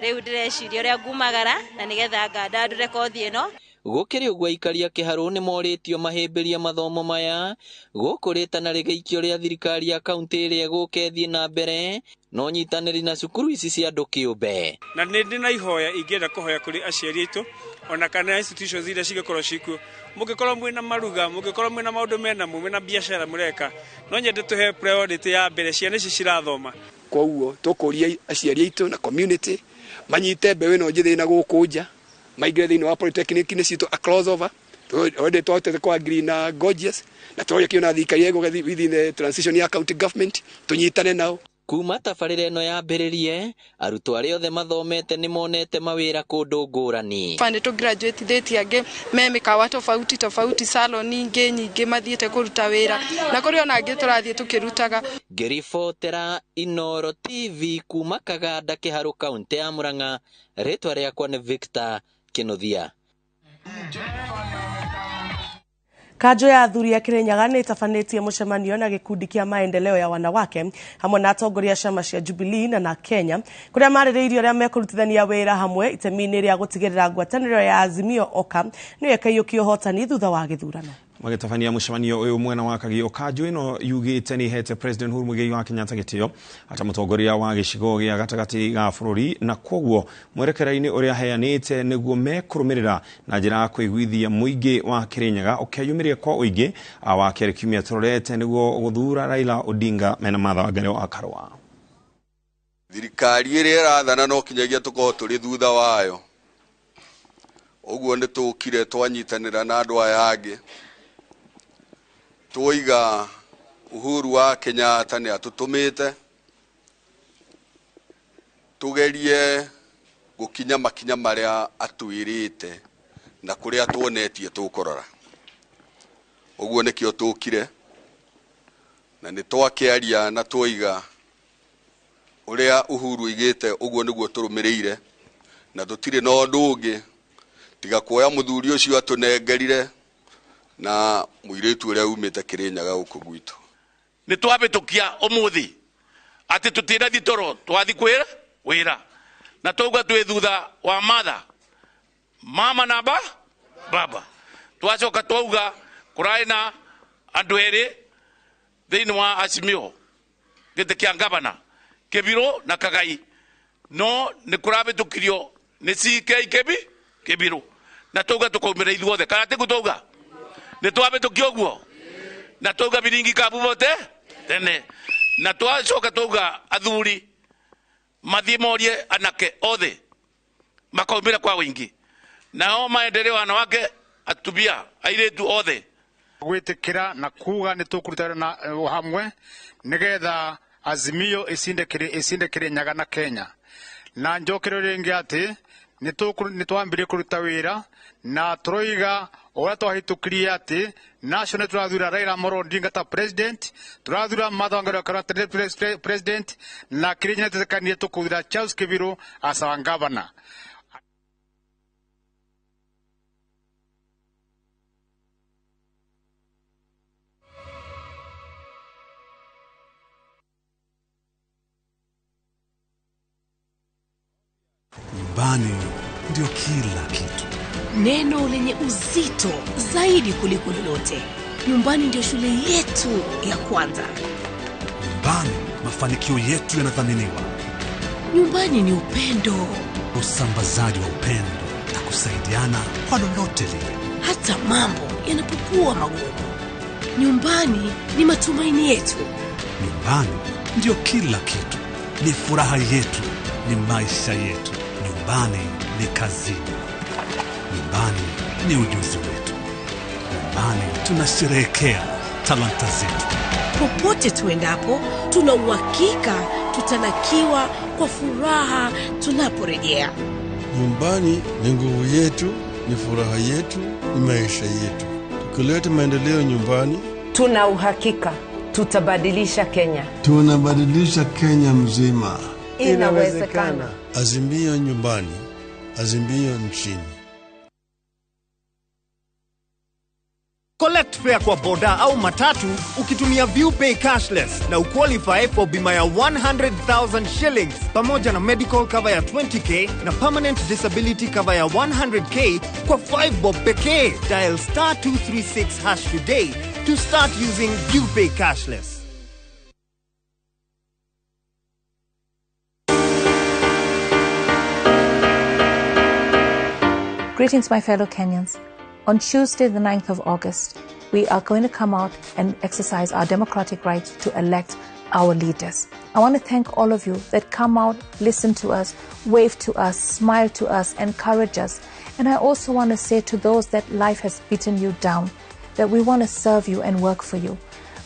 rĩu ndĩreciria ũrĩa ngumagara na nĩgetha ngandandũre kothi ĩno. Gũkĩrĩ ũguo aikari a Kĩharũ nĩ morĩtio mahĩmbĩrie mathomo maya gũkũ rĩtana rĩgĩikio rĩa thirikari ya kaunti ĩrĩa ĩgũka ĩthiĩ na mbere na ũnyitanĩri na cukuru ici cia andũ kĩũmbe. Na nĩ ndĩ na ihoya ingĩenda kũhoya kũrĩ aciari aitũ ona kana institutions iria cingĩkorwo cikuo, mũngĩkorwo mwĩna maruga, mũngĩkorwo mwĩna maũndũ menamo, mwĩna biacara mũreka, no nyende tũhe priority ya mbere ciana ici cirathoma. Koguo tũkũria aciari aitũ na community manyite mbeũ ĩno njĩthĩ na gũkũ nja, maingĩre thĩinĩ wa polytechnic-inĩ citũ a crossover already twahotete kwa agree na Gorgeous na tũroria kĩo na thirikari ĩgũka within the transition ya county government tũnyitane nao. Kuma tabarĩra ĩno yambĩrĩrie, arutwo arĩa othe mathomete nĩ monete mawĩra kũndũ ngũrani. Nĩ tũ graduate thĩtie angĩ me mĩkawa tofauti tofauti, salon ingĩ nyingĩ mathiĩte kũruta wĩra, na kũrĩ ona angĩ tũrathiĩ tũkĩrutaga. Ngĩribotera Inooro TV kuma Kaganda, Kĩharũ, kaunti ya Murang'a, rĩtwa rĩakwa nĩ Victor Kĩnuthia. Kanjo ya athuri a Kirinyaga nĩ ĩtabanĩtie mũcemanio na gĩkundi kĩa maendeleo ya wanawake hamwe na atongoria a ciama cia Jubilee na Kenya kũrĩa marĩrĩirie ũrĩa mekũrutithania wĩra hamwe itemi-inĩ rĩa gũtigĩrĩra ngwatanĩro ya Azimio Oka nĩyo ĩkaiyũkia ũhotani thutha wa gĩthurano. Magĩtabania mũcemanio ũyũ mwena wa Kagio, kanjo ĩno yugĩte nĩ ĩhete President Uhuru Muigai wa Kenyatta gĩtĩo ata mũtongoria wa gĩcigo gĩa gatagatĩ ga bũrũri, na koguo mwerekera-inĩ ũrĩa aheanĩte nĩguo mekũrũmĩrĩra na njĩra ya kũiguithia mũingĩ wa Kirinyaga ũkeyumĩria kwa ũingĩ wa kerĩ kiumia tũrorete nĩguo gũthura Raila Odinga mena Martha Wangari wa Karũa. Thirikari ĩrĩa ĩrathana no kinyagia tũkorwo tũrĩ thutha wayo, ũguo nĩ tũkire twanyitanĩra na andũ aya angĩ twoiga Uhuru wa Kenyatta nĩ atũtũmĩte tugerie gũkinya makinya marĩa atwĩrĩte na kũrĩa tuonetie tũkũrora. Ũguo nĩkĩo tũkire na nĩ twakĩaria na twoiga ũrĩa Uhuru aigĩte, ũguo nĩguo tũrũmĩrĩire na tũtirĩ na ũndũ ũngĩ tiga kuoya mũthuri ũcio atũnengerire na mũirĩtu ũrĩa umĩte Kirinyaga gũkũ gwitũ. Nĩ twabĩtũkia ũmũthĩ atĩ tũtirathi toro twathi kwĩra wĩra na twauga twĩ thutha wa Martha mama na baba, twacoka twauga kũrarĩ na andũ erĩ thĩinĩ wa Azimio gĩtĩ kĩa ngavana Kĩbirũ na Kagai, no nĩ kũrabĩtũkirio nĩ CK Kĩbirũ na twauga tũkaumĩra ithuothe, kana tiguo twauga nĩ twabĩtũkia ũguo na twauga biringi kabu bote tene na twacoka twauga athuri mathiĩ morie anake othe makaumĩra kwa ũingĩ, nao maendeleo wanawake atumia airĩtu othe gwĩtĩkĩra na kuga nĩ tũkũruta na hamwe nĩgetha Azimio icinde Kirinyaga na Kenya. Na njokero rĩngĩ atĩ nĩ twambirie kũruta wĩra na tũroiga ũrĩa twahĩtũkirie atĩ national tũrathura Raila Amolo Odinga ta president, tũrathura Martha Wangari wa ta president, na Kirinyaga nĩtwetĩkanire tũkũthura Charles Kibiru as our governor. Nyumbani ndio kila kitu. Neno lenye uzito zaidi kuliko lolote. Nyumbani ndio shule yetu ya kwanza. Nyumbani mafanikio yetu yanathaminiwa. Nyumbani ni upendo, usambazaji wa upendo na kusaidiana kwa lolote lile, hata mambo yanapokuwa magumu. Nyumbani ni matumaini yetu. Nyumbani ndio kila kitu. ni furaha yetu, ni maisha yetu. Nyumbani ni kazini, nyumbani ni ujuzi wetu, nyumbani tunasherehekea talanta zetu. Popote tuendapo, tuna uhakika tutalakiwa kwa furaha tunaporejea. Nyumbani ni nguvu yetu, ni furaha yetu, ni maisha yetu. Tukileta maendeleo nyumbani, tuna uhakika tutabadilisha Kenya. Tunabadilisha Kenya mzima. Inawezekana. Azimio nyumbani, azimio nchini. Collect fare kwa boda au matatu ukitumia ViewPay cashless na uqualify for bima ya 100,000 shillings pamoja na medical cover ya 20k na permanent disability cover ya 100k kwa 5 bob pekee. Dial star 236 hash today to start using ViewPay cashless. Greetings, my fellow Kenyans. On Tuesday, the 9th of August, we are going to come out and exercise our democratic right to elect our leaders. I want to thank all of you that come out, listen to us, wave to us, smile to us, encourage us. And I also want to say to those that life has beaten you down, that we want to serve you and work for you.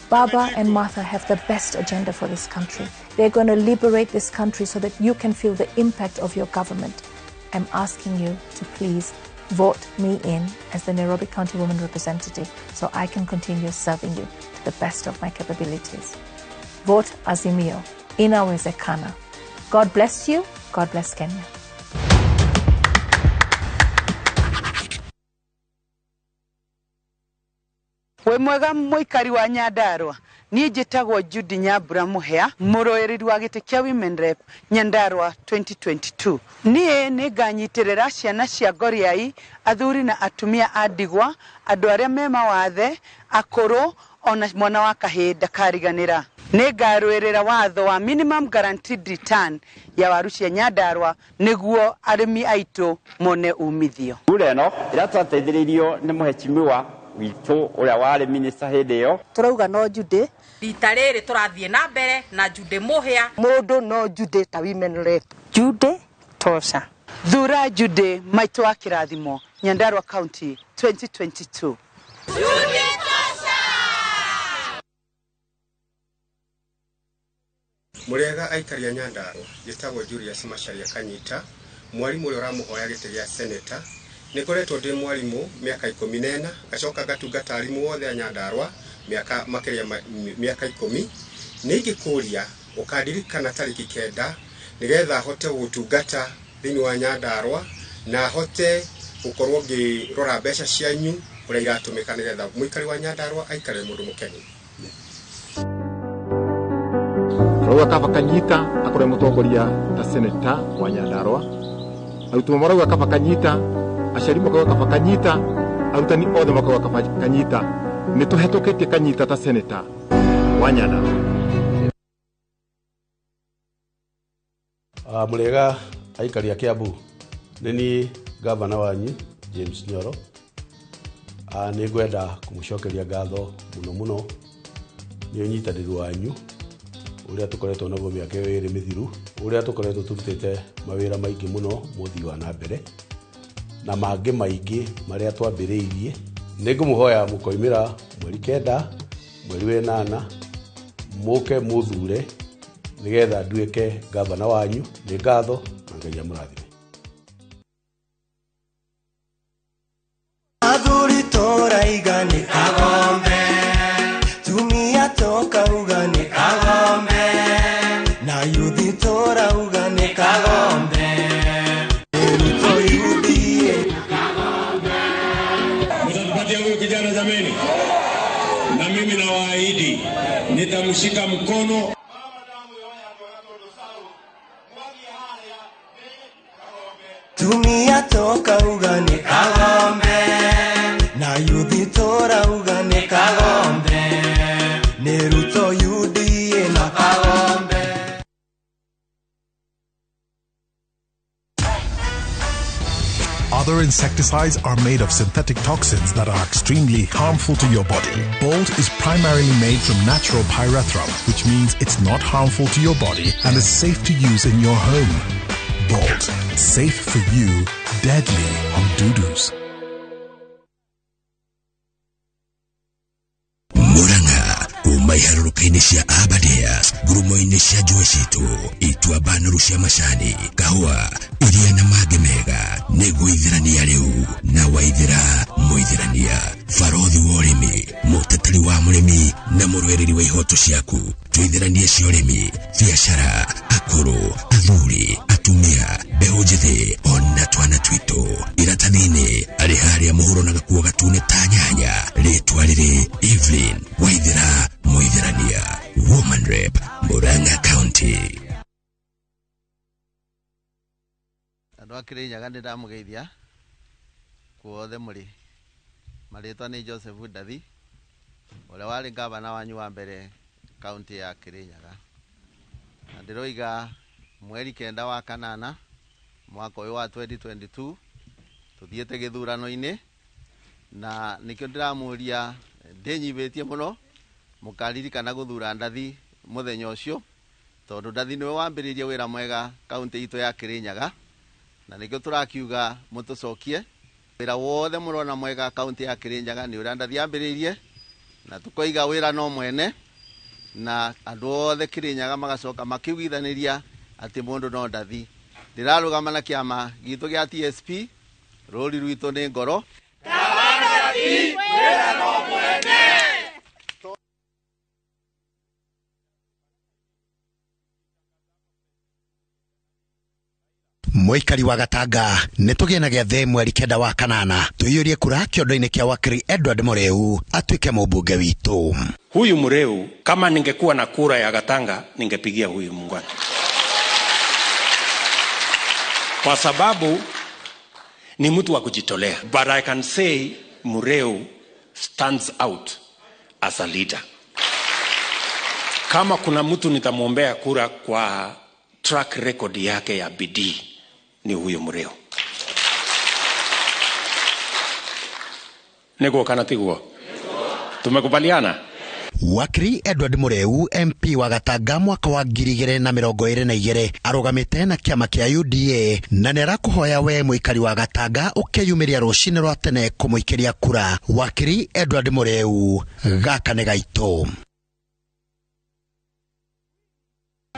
Baba and Martha have the best agenda for this country. They're going to liberate this country so that you can feel the impact of your government. I'm asking you to please vote me in as the Nairobi County Woman Representative so I can continue serving you to the best of my capabilities. Vote Azimio. Inawezekana. God bless you. God bless Kenya. Wĩ mwega mũikari wa Nyandarua, niĩ njĩtagwo Judy Nyambura Mũhĩa, mũrũĩrĩri wa gĩtĩ kĩa Women Rep Nyandarua 2022. Niĩ nĩ nganyitĩrĩra ciana cia ngoriai, athuri na atumia a ndigwa, andũ arĩa me mawathe, akũrũ, ona mwana wa kahĩĩ ndakariganĩra. Nĩ ngarũĩrĩra watho wa minimum guaranteed return ya waru cia Nyandarua nĩguo arĩmi aitũ mone umithio. Kura ĩno ĩrĩa twateithĩrĩirio nĩ mũheshimiwa witũ ũrĩa warĩ minista hĩndĩ ĩyo. Tũrauga no Judy. Rita rĩrĩ tũrathiĩ na mbere na Judy Mũhĩa. Mũndũ no Judy ta Women Rep. Judy tosha. Thura Judy maitũ wa kĩrathimo, Nyandarua County 2022. Judy tosha. Mũrĩega aikari a Nyandarua, njĩtagwo Julius Macharia Kanyita, mwarimũ ũrĩa ũramũhoya gĩtĩ gĩa seneta. Nĩ ngoretwo ndĩ mwarimũ mĩaka 14, ngacoka ngatungata arimũ othe a Nyandarua mĩaka makĩria mĩaka 10. Nĩ ingĩkũria ũkandirikana tarĩki 9 nĩgetha hote gũtungata thĩinĩ wa Nyandarua na hote gũkorwo ngĩrora mbeca cianyu ũrĩa iratũmĩka nĩgetha mũikari wa Nyandarua aikare mũndũ mũkenu. Tũrauga kaba Kanyita akorwo mũtongoria ta seneta wa Nyandarua, arutwo marauga kaba Kanyita, aciari makauga kaba Kanyita, arutani othe makauga kaba Kanyita. Nĩ tũhetũkĩtie Kanyita ta seneta wa Nyandarua. Mũrĩega aikari a Kiambu, nĩ niĩ gavana wanyu James Nyoro. Nĩ ngwenda kũmũcokeria ngatho mũno mũno nĩ ũnyitanĩri wanyu ũrĩa tũkoretwo naguo mĩaka ĩyo ĩrĩ mĩthiru, ũrĩa tũkoretwo tũrutĩte mawĩra maingĩ mũno mũthii wa na mbere na mangĩ maingĩ marĩa twambĩrĩirie. Nĩ ngũmũhoya mũkoimĩra mweri 9 mweri wa 8 mũke mũthure nĩgetha nduĩke gavana wanyu. Nĩ ngatho na Ngai amũrathime. Athuri tũraiga nĩ kagombe, tumia tũkauga nĩ kagombe, na yuthi tũrauga nĩ kagombe. Mtatupatia huyu kijana jameni, na mimi nawaahidi nitamshika mkono. Tumia tũkauga nĩ kagombe, na yuthi tũrauga nĩ kagombe, nĩ Ruto UDA na kagombe. Other insecticides are made of synthetic toxins that are extremely harmful to your body. Bolt is primarily made from natural pyrethrum, which means it's not harmful to your body and is safe to use in your home. Bolt, safe for you, deadly on dudus. Murang'a kuma iharũrũka-inĩ cia Aberdares ngurumo-inĩ cia njũĩ citũ ituamba noru cia macani kahũa iria na mangĩ mega nĩguo ithirania rĩu na waithira mũithirania barothi wa ũrĩmi mũteteri wa mũrĩmi na mũrũĩrĩri wa ihoto ciaku tũithiranie cia ũrĩmi biacara akũrũ athuri atumia mbeũ njĩthĩ ona twana twitũ iratathi-inĩ arĩ harĩa mũhuro na gakuo gatune ta nyanya rĩtwa rĩrĩ Evelyn Waithera Mũithirania, Woman Rep, Murang'a County. Andũ a Kĩrĩnyaga nĩ ndamũgeithia kuothe mũrĩ. Marĩtwa nĩ Joseph Ndathi ũrĩa warĩ ngavana wanyu wa mbere kaunti ya Kĩrĩnyaga. Na ndĩroiga mweri 9 wa kanana mwaka ũyũ wa 2022 tũthiĩte gĩthurano-inĩ na nĩkĩo ndĩramũria ndĩnyibĩtie mũno mũkaririkana gũthura Ndathi mũthenya ũcio tondũ Ndathi nĩwe wambĩrĩirie wĩra mwega kaunti itũ ya Kĩrĩnyaga na nĩkĩo tũrakiuga mũtũcokie wĩra wothe mũrona mwega kaunti ya Kĩrĩnyaga nĩ ũrĩa Ndathi ambĩrĩirie na tũkoiga wĩra no mwene na andũ othe Kĩrĩnyaga magacoka makiugithanĩria atĩ mũndũ no Ndathi. Ndĩrarũgama na kĩama gitũ gĩa TSP, rũri rwitũ nĩ ngoro. Ndathi, wĩra no mwene. Mũikari wa Gatanga nĩ tũgĩe na gĩathĩ mweri 9 wa kanana tũiyũrie kura kĩondo-inĩ kĩa wakiri Edward Mureu atuĩke mũmbunge witũ. Huyu Mureu, kama ningekuwa na kura ya Gatanga ningepigia huyu mungwana, kwa sababu ni mtu wa kujitolea. But I can say Mureu stands out as a leader. Kama kuna mtu nitamwombea kura kwa track record yake ya bidii ni huyo Mureu. Niguo kana tiguo? Tumekubaliana? Wakiri Edward Mureu MP wa Gatanga mwaka wa 2022 arũgamĩte na kĩama kĩa UDA na nĩarakũhoya we mũikari wa Gatanga ũkeyumĩria rũcinĩ rwa tene kũmũikĩria kura. Wakiri Edward Mureu, gaka nĩ gaitũ.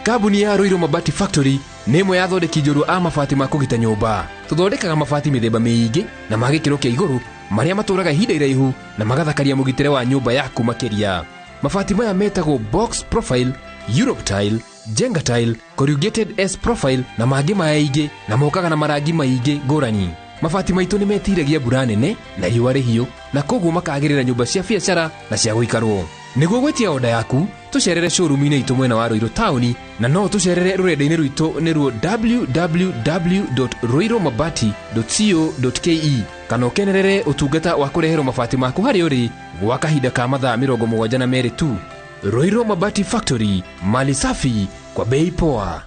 Kambuni ya Ruiru Mabati Factory nĩ ĩmwe ya athondeki njorua a mabati ma kũgita nyũmba. Tũthondekaga mabati mĩthemba mĩingĩ na ma gĩkĩro kĩa igũrũ marĩa matũraga ihinda iraihu na magathakaria mũgitĩre wa nyũmba yaku makĩria. Mabati maya metagwo box profile, Europe tile, Jenga tile, corrugated S profile na mangĩ maingĩ na mokaga na marangi maingĩ ngũrani. Mabati maitũ nĩ metiragia mbura nene na riũa rĩhiũ na koguo makagĩrĩra nyũmba cia biacara na cia gũikarwo. Nĩguo gwĩtia oda yaku tũcerere showroom-inĩ itũ mwena wa Ruiru taũni na no tũcerere rũrenda-inĩ rwitũ nĩruo www.ruirumabati.co.ke kana ũkenerere ũtungata wa kũreherwo mabati maku harĩa ũrĩ gwa kahinda ka mathaa 72 tu. Ruiru Mabati Factory, mali safi kwa bei poa.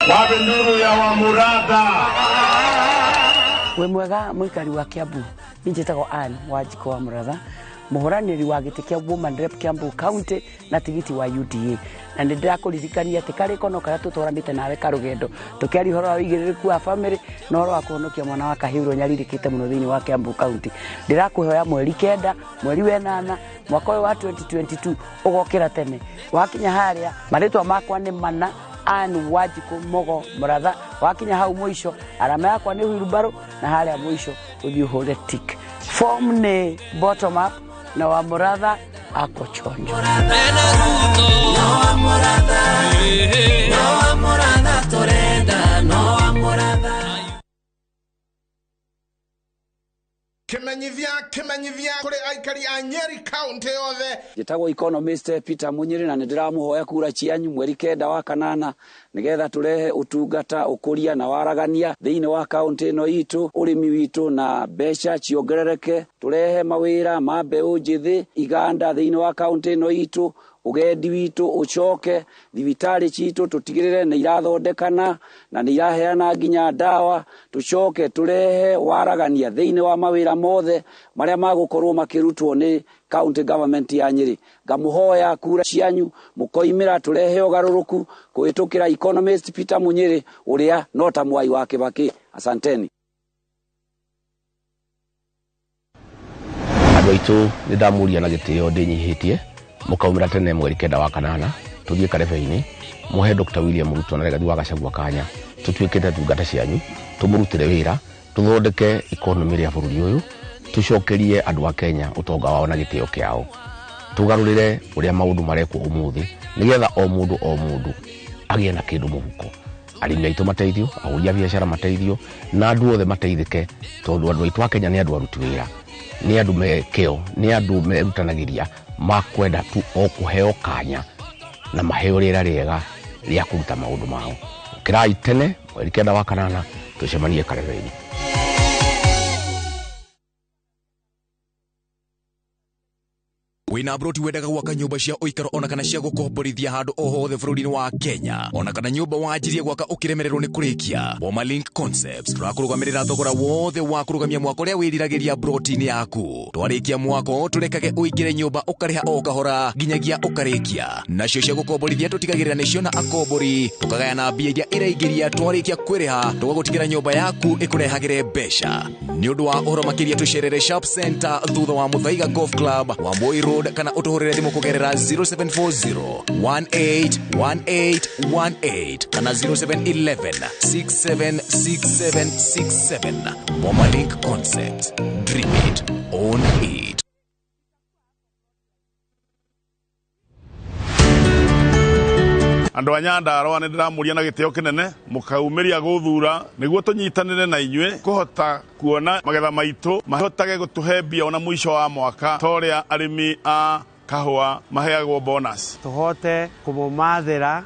Wapi nduru ya Wamuratha? We mwega mũikari wa Kiambu, niĩ njĩtagwo Ann Wanjikũ wa Mũratha, mũhũranĩri wa gĩtĩ kĩa Woman Rep Kiambu County na tigiti wa UDA. Na nĩ ndĩrakũririkania atĩ karĩko no karĩa tũtwaranĩte nawe karũgendo tũkĩaria ũhoro wa ũigĩrĩrĩku wa bamĩrĩ na ũhoro wa kũhonokia mwana wa kahĩĩ ũrĩa ũnyarirĩkĩte mũno thĩinĩ wa Kiambu County. Ndĩrakũhoya mweri 9 mweri wa 8 mwaka ũyũ wa 2022 ũgokĩra tene. Wakinya harĩa marĩtwa makwa nĩ mana Ann Wanjikũ Mogo Mũratha, wakinya hau mũico arama yakwa nĩ wheelbarrow na harĩa mũico ũthiĩ ũhũre tick. Form nĩ bottom up na wa Mũratha ako chonjo. Kimenyithia kuri aikari a Nyeri County yothe. Njĩtagwo economist Peter Munyiri na nĩndĩramũhoya kura cianyu mweri 9 wa kanana nĩgetha tũrehe ũtungata ũkũria na waragania thĩinĩ wa kaunti ĩno itũ, ũrĩmi witũ na mbeca ciongerereke, tũrehe mawĩra ma mbeũ njĩthĩ iganda thĩinĩ wa kaunti ĩno itũ, Ugendi witũ ũcoke, thibitarĩ citũ tũtigĩrĩre nĩ irathondekana na nĩ iraheana nginya ndawa. Tũcoke tũrehe waragania thĩinĩ wa mawĩra mothe marĩa magũkorwo makĩrutwo nĩ county government ya Nyĩrĩ. Ngamũhoya kura cianyu mũkoimĩra tũrehe ũgarũrũku kũhĩtũkĩra economist Peter Munyĩrĩ ũrĩa no ta mwai wa Kĩbakĩ. Asanteni. Andũ aitũ nĩ ndamũria na gĩtĩo ndĩnyihĩtie mũkaumĩra tene mweri 9 wa kanana tũthiĩ karebe-inĩ mũhe Dr. William Ruto na Rigathi wa Gachagua kanya tũtuĩkĩte tungata cianyu tũmũrutĩre wĩra tũthondeke economy ya bũrũri ũyũ tũcokerie andũ a Kenya ũtonga wao na gĩtĩo kĩao tũgarũrĩre ũrĩa maũndũ marekwo ũmũthĩ nĩgetha o mũndũ agĩe na kĩndũ mũhuko. Arĩmi aitũ mateithio, ahũri a biacara mateithio na andũ othe mateithĩke tondũ andũ aitũ a Kenya nĩ andũ aruti wĩra, nĩ andũ me kĩo, nĩ andũ merutanagĩria makwenda tu o kũheo kanya na maheo rĩera rĩega rĩa kũruta maũndũ mao. Ũkĩrai tene mweri 9 wa kanana tũcemanie karebe-inĩ. Wĩna broti wendaga gwaka nyũmba cia ũikaro ona kana cia gũkomborithia handũ o hothe bũrũri-inĩ wa Kenya ona kana nyũmba wanjirie gwaka ũkĩremererwo nĩ kũrĩkia. Boma Link Concepts tũrakũrũgamĩrĩra thogora wothe wa kũrũgamia mwako ũrĩa wĩriragĩria broti-inĩ yaku. Twarĩkia mwako tũrekage ũingĩre nyũmba ũkarĩha o kahora nginyagia ũkarĩkia. Nacio cia gũkomborithia tũtigagĩrĩra nĩcio na akombori tũkagayana mbia iria iraingĩria twarĩkia kwĩrĩha tũgagũtigĩra nyũmba yaku ĩkũrehagĩre mbeca. Nĩ ũndũ wa ũhoro makĩria tũcerere Sharp Center thutha wa Muthaiga Golf Club wa Moi Road kana ũtũhũrĩre thimũ kũgerera 0740 181818 kana 0711 676767. Boma Link Concept. Dream it, own it. Andũ a Nyandarũa nĩ ndĩramũria na gĩtĩo kĩnene mũkaumĩria gũthura nĩguo tũnyitanĩre na inyuĩ kũhota kuona magetha maitũ mahotage gũtũhe mbia ona mũico wa mwaka ta ũrĩa arĩmi a kahũa maheagwo bonus. Tũhote kũmũmathĩra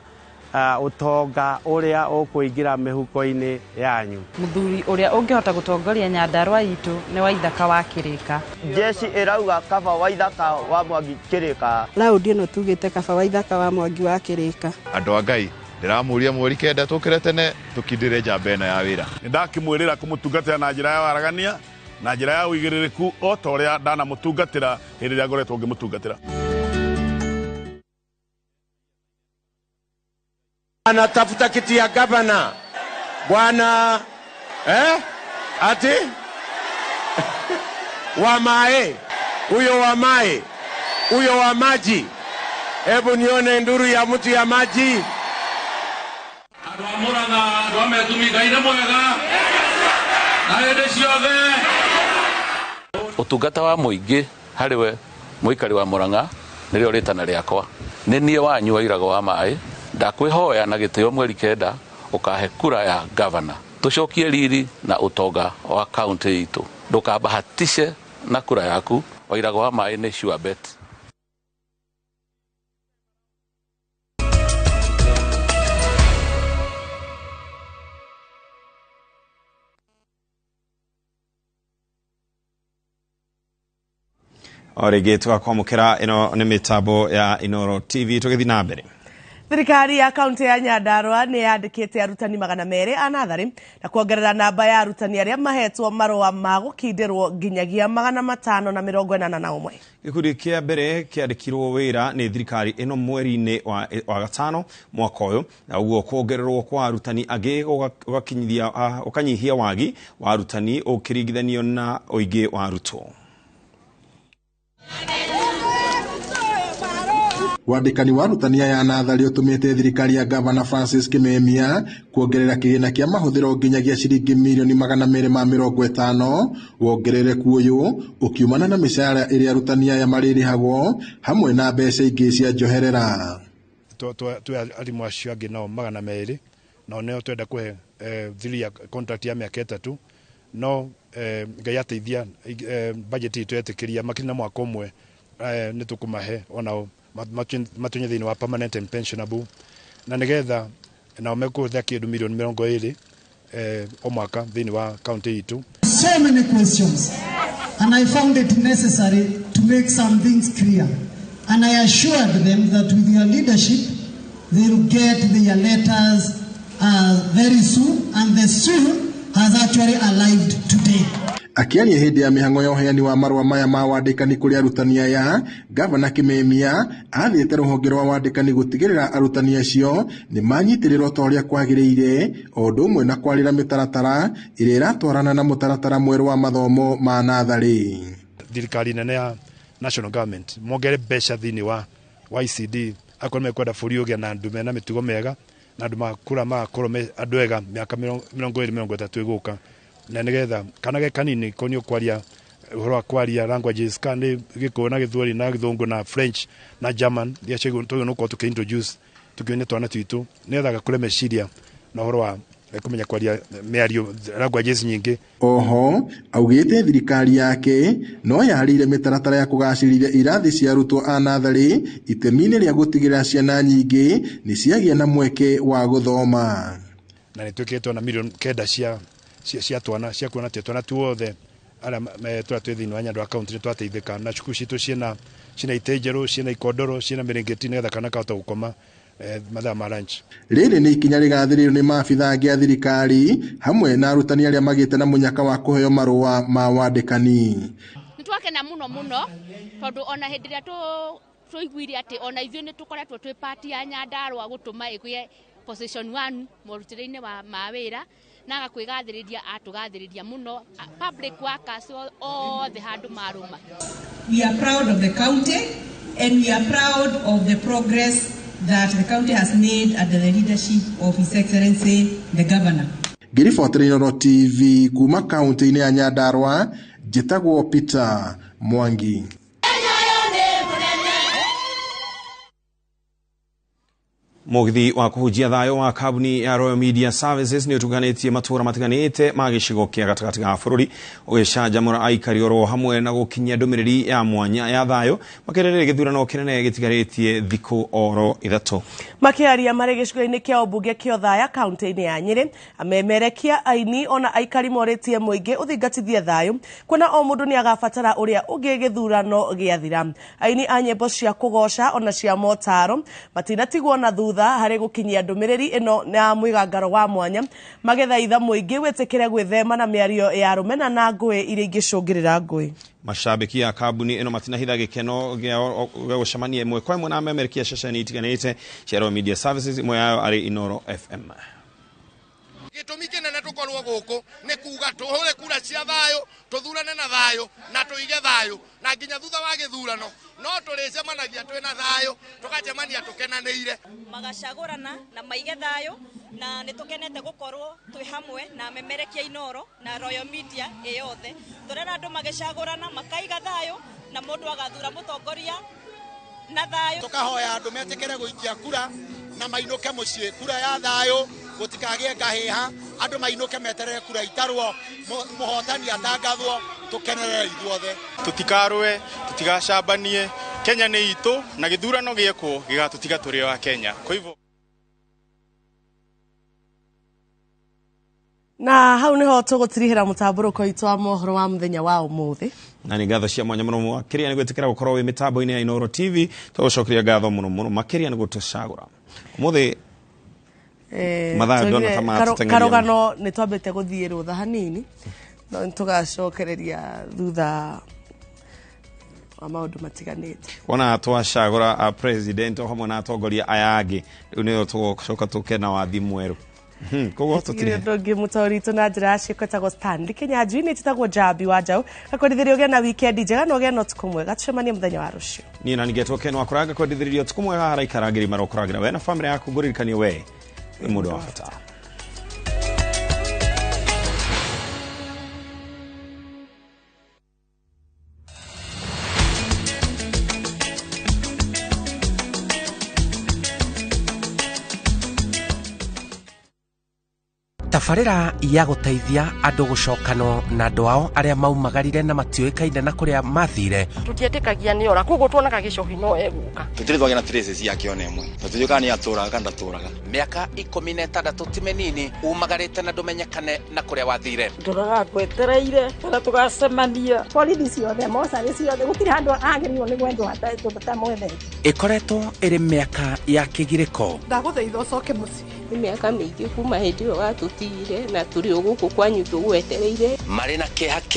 ũtonga ũrĩa ũkũingĩra mĩhuko-inĩ yanyu. Mũthuri ũrĩa ũngĩhota gũtongoria Nyandarũa itũ nĩ Waithaka wa Kĩrĩka. Jeshi ĩrauga kaba Waithaka wa Mwangi Kĩrĩka. Raundi ĩno tugĩte kaba Waithaka wa Mwangi wa Kĩrĩka. Andũ a Ngai ndĩramũria mweri 9 tũkĩre tene tũkindĩre njamba ĩno ya wĩra. Nĩ ndakĩmwĩrĩra kũmũtungatĩra na njĩra ya waragania na njĩra ya ũigĩrĩrĩku o ta ũrĩa ndanamũtungatĩra hĩndĩ ĩrĩa ngoretwo ngĩmũtungatĩra. Anatafuta kiti ya gavana bwana ati wa mae huyo wa mae huyo wa maji, hebu nione nduru ya mtu ya maji. Andũ a Mũrang'a, andũ a Metumi, Ngai nĩ mwega na hĩndĩ ciothe. Ũtungata wa mũingĩ harĩ we mũikari wa Mũrang'a nĩrĩo rĩtana rĩakwa. Nĩ niĩ wanyu Wairago wa Maĩ. Ndakwĩhoya na gĩtĩo mweri 9 ũkahe kura ya gavana tũcokie riri na ũtonga wa kaunti itũ. Ndũkabahatishe na kura yaku. Wairago wa Maĩ nĩ sure bet. O rĩngĩ tũgakwamũkĩra ĩno nĩ mĩtambo ya Inoro TV tũgĩthiĩ na mbere. Thirikari ya kaunti ya Nyandarua nĩ yandĩkĩte arutani 200 a natharĩ na kuongerera namba ya arutani arĩa mahetwo marũa ma gũkindĩrwo nginyagia 581. Gĩkundi kĩa mbere kĩandĩkirwo wĩra nĩ thirikari ĩno mweri-inĩ wa gatano mwaka ũyũ, na ũguo kuongererwo kwa arutani angĩ gũkanyihia wagi wa arutani ũkĩringithanio na ũingĩ wa arutwo. Wandĩkani wa arutani aya a natharĩ ũtũmĩte thirikari ya Gavana Francis Kimemia kuongerera kĩgĩna kĩa mahũthĩro nginyagia ciringi mirioni 250. Wongerereku ũyũ ũkiumana na mĩcara ĩrĩa arutani aya marĩrĩhagwo hamwe na mbeca ingĩ cia njoherera. Twĩ arimũ acio angĩ nao 200 nao nĩo twenda kũhe thiri ya contract ya mĩaka 3 no Ngai ateithia budget itũ yetĩkĩria makĩria na mwaka ũmwe nĩ tũkũmahe onao matonye thĩinĩ wa permanent and pensionable na nĩgetha nao mekũhũthĩra kĩndũ mirioni 20 o mwaka thĩinĩ wa county itũ. So many questions and I found it necessary to make some things clear. And I assured them that with your leadership, they'll get their letters very soon, and the soon has actually arrived today. Akiaria hĩndĩ ya mĩhang'o ya ũheani wa marũa maya ma wandĩkani kũrĩ arutani aya, Gavana Kimemia athĩte rũhonge rwa wandĩkani gũtigĩrĩra arutani acio nĩ manyitĩrĩrwo ta ũrĩa kwagĩrĩire, o ũndũ ũmwe na kwarĩra mĩtaratara ĩrĩa ĩratwarana na mũtaratara mwerũ wa mathomo ma natharĩ. Thirikari nene ya national government mongere mbeca thĩinĩ wa YCD akorwo mekwenda bũrũri ũgĩe na andũ mena mĩtugo mĩega na andũ makũra magakorwo me andũ ega mĩaka 20-30 ĩgũka, na nĩgetha kana ge kanini ko nĩ ũkwaria ũhoro wa kwaria languages kana nĩ Gĩkũyũ na Gĩthweri na Gĩthũngũ na French na German iria tũgĩ nũkorwo tũkĩ introduce tũkĩonia twana twitũ nĩgetha gakũre meciria na ũhoro wa kũmenya kwaria mĩario languages nyingĩ. Oho augĩte thirikari yake no yarĩire mĩtaratara ya kũgacĩrithia irathi cia arutwo a natharĩ itemi-inĩ rĩa gũtigĩrĩra ciana nyingĩ nĩ ciagĩa na mweke wa gũthoma. Na nĩ twĩkĩrĩtwo na mirioni 9 cia twana cia kuona atĩ twana tuothe arĩa tũrĩa twĩ thĩinĩ wa Nyandarua County nĩ twateithĩka, na cukuru citũ ciĩna itĩ njerũ, ciĩna ikondoro, ciĩna mĩrĩngĩti nĩgetha kana kahota gũkoma mathaa ma lunch. Rĩrĩ nĩ ikinya rĩgathĩrĩirio nĩ maabitha angĩ a thirikari hamwe na arutani arĩa magĩte na mũnyaka wa kũheo marũa ma wandĩkani. Nĩ twakena mũno mũno tondũ ona hĩndĩ ĩrĩa tũiguire atĩ ona ithuĩ nĩ tũkoretwo twĩ party ya Nyandarua gũtũma ĩgĩe position 1 mũrutĩre-inĩ wa mawĩra na agakwĩgathĩrĩria atũgathĩrĩria mũno public workers othe handũ marũma. We are proud of the county and we are proud of the progress that the county has made under the leadership of His Excellency the Governor. Ngĩribotera Inooro TV kuma kaunti-inĩ ya Nyandarua, njĩtagwo Peter Mwangi. Mũgithi wa kũhunjia thayũ wa kambuni ya Royal Media Services nĩ ũtunganĩtie matũũra matiganĩte ma gĩcigo kĩa gatagatĩ ga bũrũri ũgĩcanjamũra aikari oro hamwe na gũkinyia ndũmĩrĩri ya mwanya ya thayũ makerere gĩthurano kĩnene gĩtigarĩtie thikũ oro 3. Makĩaria marĩ gĩcigo-inĩ kĩa ũmbunge kĩa Othaya kaunti-inĩ ya Nyĩrĩ, amemerekia aini ona aikari morĩtie mũingĩ ũthingatithie thayũ kuona o mũndũ nĩ agabatara ũrĩa ũngĩ gĩthurano gĩathira. Aini a nyĩmbo cia kũgoca ona cia motaro matinatigwo na thutha harĩ gũkinyia ndũmĩrĩri ĩno ya mwĩgangaro wa mwanya magethaitha mũingĩ wĩtĩkĩre gwĩthema na mĩario ya rũmena na ngũĩ iria ingĩcũngĩrĩra ngũĩ. Mashabiki a kambuni ĩno matinahitha gĩkeno gĩa gũcemania ĩmwe kwa ĩmwe na amemerekia ceceni itiganĩte cia Royal Media Services, ĩmwe yayo arĩ Inooro FM. Gĩtũmi kĩnene tũkorwo gũkũ nĩ kuga tũhũre kura cia thayũ, tũthurane na thayũ na tũige thayũ, na nginya thutha wa gĩthurano no tũrĩcemanagia twĩna thayũ, tũgacemania tũkenanĩire. Magacagũrana na maige thayũ, na nĩ tũkenete gũkorwo twĩ hamwe na amemerekia Inooro na Royal Media ĩyothe. Tũrera andũ magĩcagũrana makaiga thayũ na mũndũ agathura mũtongoria na thayũ. Tũkahoya andũ metĩkĩre gũikia kura na mainũke mũciĩ, kura ya thayũ gũtikagĩe ngahĩha, andũ mainũke meterere kura itarwo, mũhotani atangathwo, tũkenerere ithuothe. Tũtikarũe, tũtigacambanie, Kenya nĩ itũ na gĩthurano gĩekwo gĩgatũtiga tũrĩ o a Kenya. Kwa hivyo na hau niho tũgũtirihĩra mũtambũrũko witũ wa mohoro wa mũthenya wa ũmũthĩ. Na nĩ ngatho cia mwanya mũno makĩria nĩ gwĩtĩkĩra gũkorwo wĩ mĩtambo-inĩ ya Inooro TV. Tũgũcokeria ngatho mũno mũno makĩria nĩ gũtũcagũra ũmũthĩ. Karũgano nĩ twambĩte gũthiĩ rũtha hanini, no nĩtũgacokereria thutha wa maũndũ matiganĩte. Wona twacagũra a president o hamwe na atongoria aya angĩ, rĩu nĩyo tũgũcoka tũke na wathi mwerũ. Koguo tũtirĩ ũndũ ũngĩ mũtaũri witũ na njĩra ya ciĩko ĩtagwo Stanley Kinyanjui, nĩ njĩtagwo Njambi wa Njaũ. Gakwendithĩria ũgĩe na wikendi njega na ũgĩe na ũtukũ mwega. Tũcemanie mũthenya wa rũciũ. Niĩ na nĩngetwo Ken wa Kũranga, kwendithĩrĩria ũtukũ mwega haraikara ngiri marokũrangĩra we na bamĩrĩ yaku. Ngũririkanie we wĩ mũndũ wa bata. Tabarĩra ya gũteithia andũ gũcokanwo na andũ ao arĩa maumagarire na matiũĩkaine na kũrĩa mathire. Tũtietĩkagia nĩ ora, koguo tuonaga gĩcohi no egũka. Tũtirĩ twagĩa na traces yake ona ĩmwe, tũtiũĩ kana nĩ atũraga kana ndatũraga. Mĩaka 16 ti mĩnini umagarĩte na ndũmenyekane na kũrĩa wathire. Ndoraga ngwetereire kana tũgacemania. Borithi ciothe, mocarĩ ciothe, gũtirĩ handũ agĩrĩirwo nĩ gwendwo atamwendete. Ĩkoretwo ĩrĩ mĩaka ya kĩgirĩko. Ndagũthaitha ũcoke mũciĩ. Nĩ mĩaka mĩingĩ kuma hĩndĩ ĩyo watũtigire na tũrĩ o gũkũ kwanyu tũgwetereire. Marĩ na kĩeha.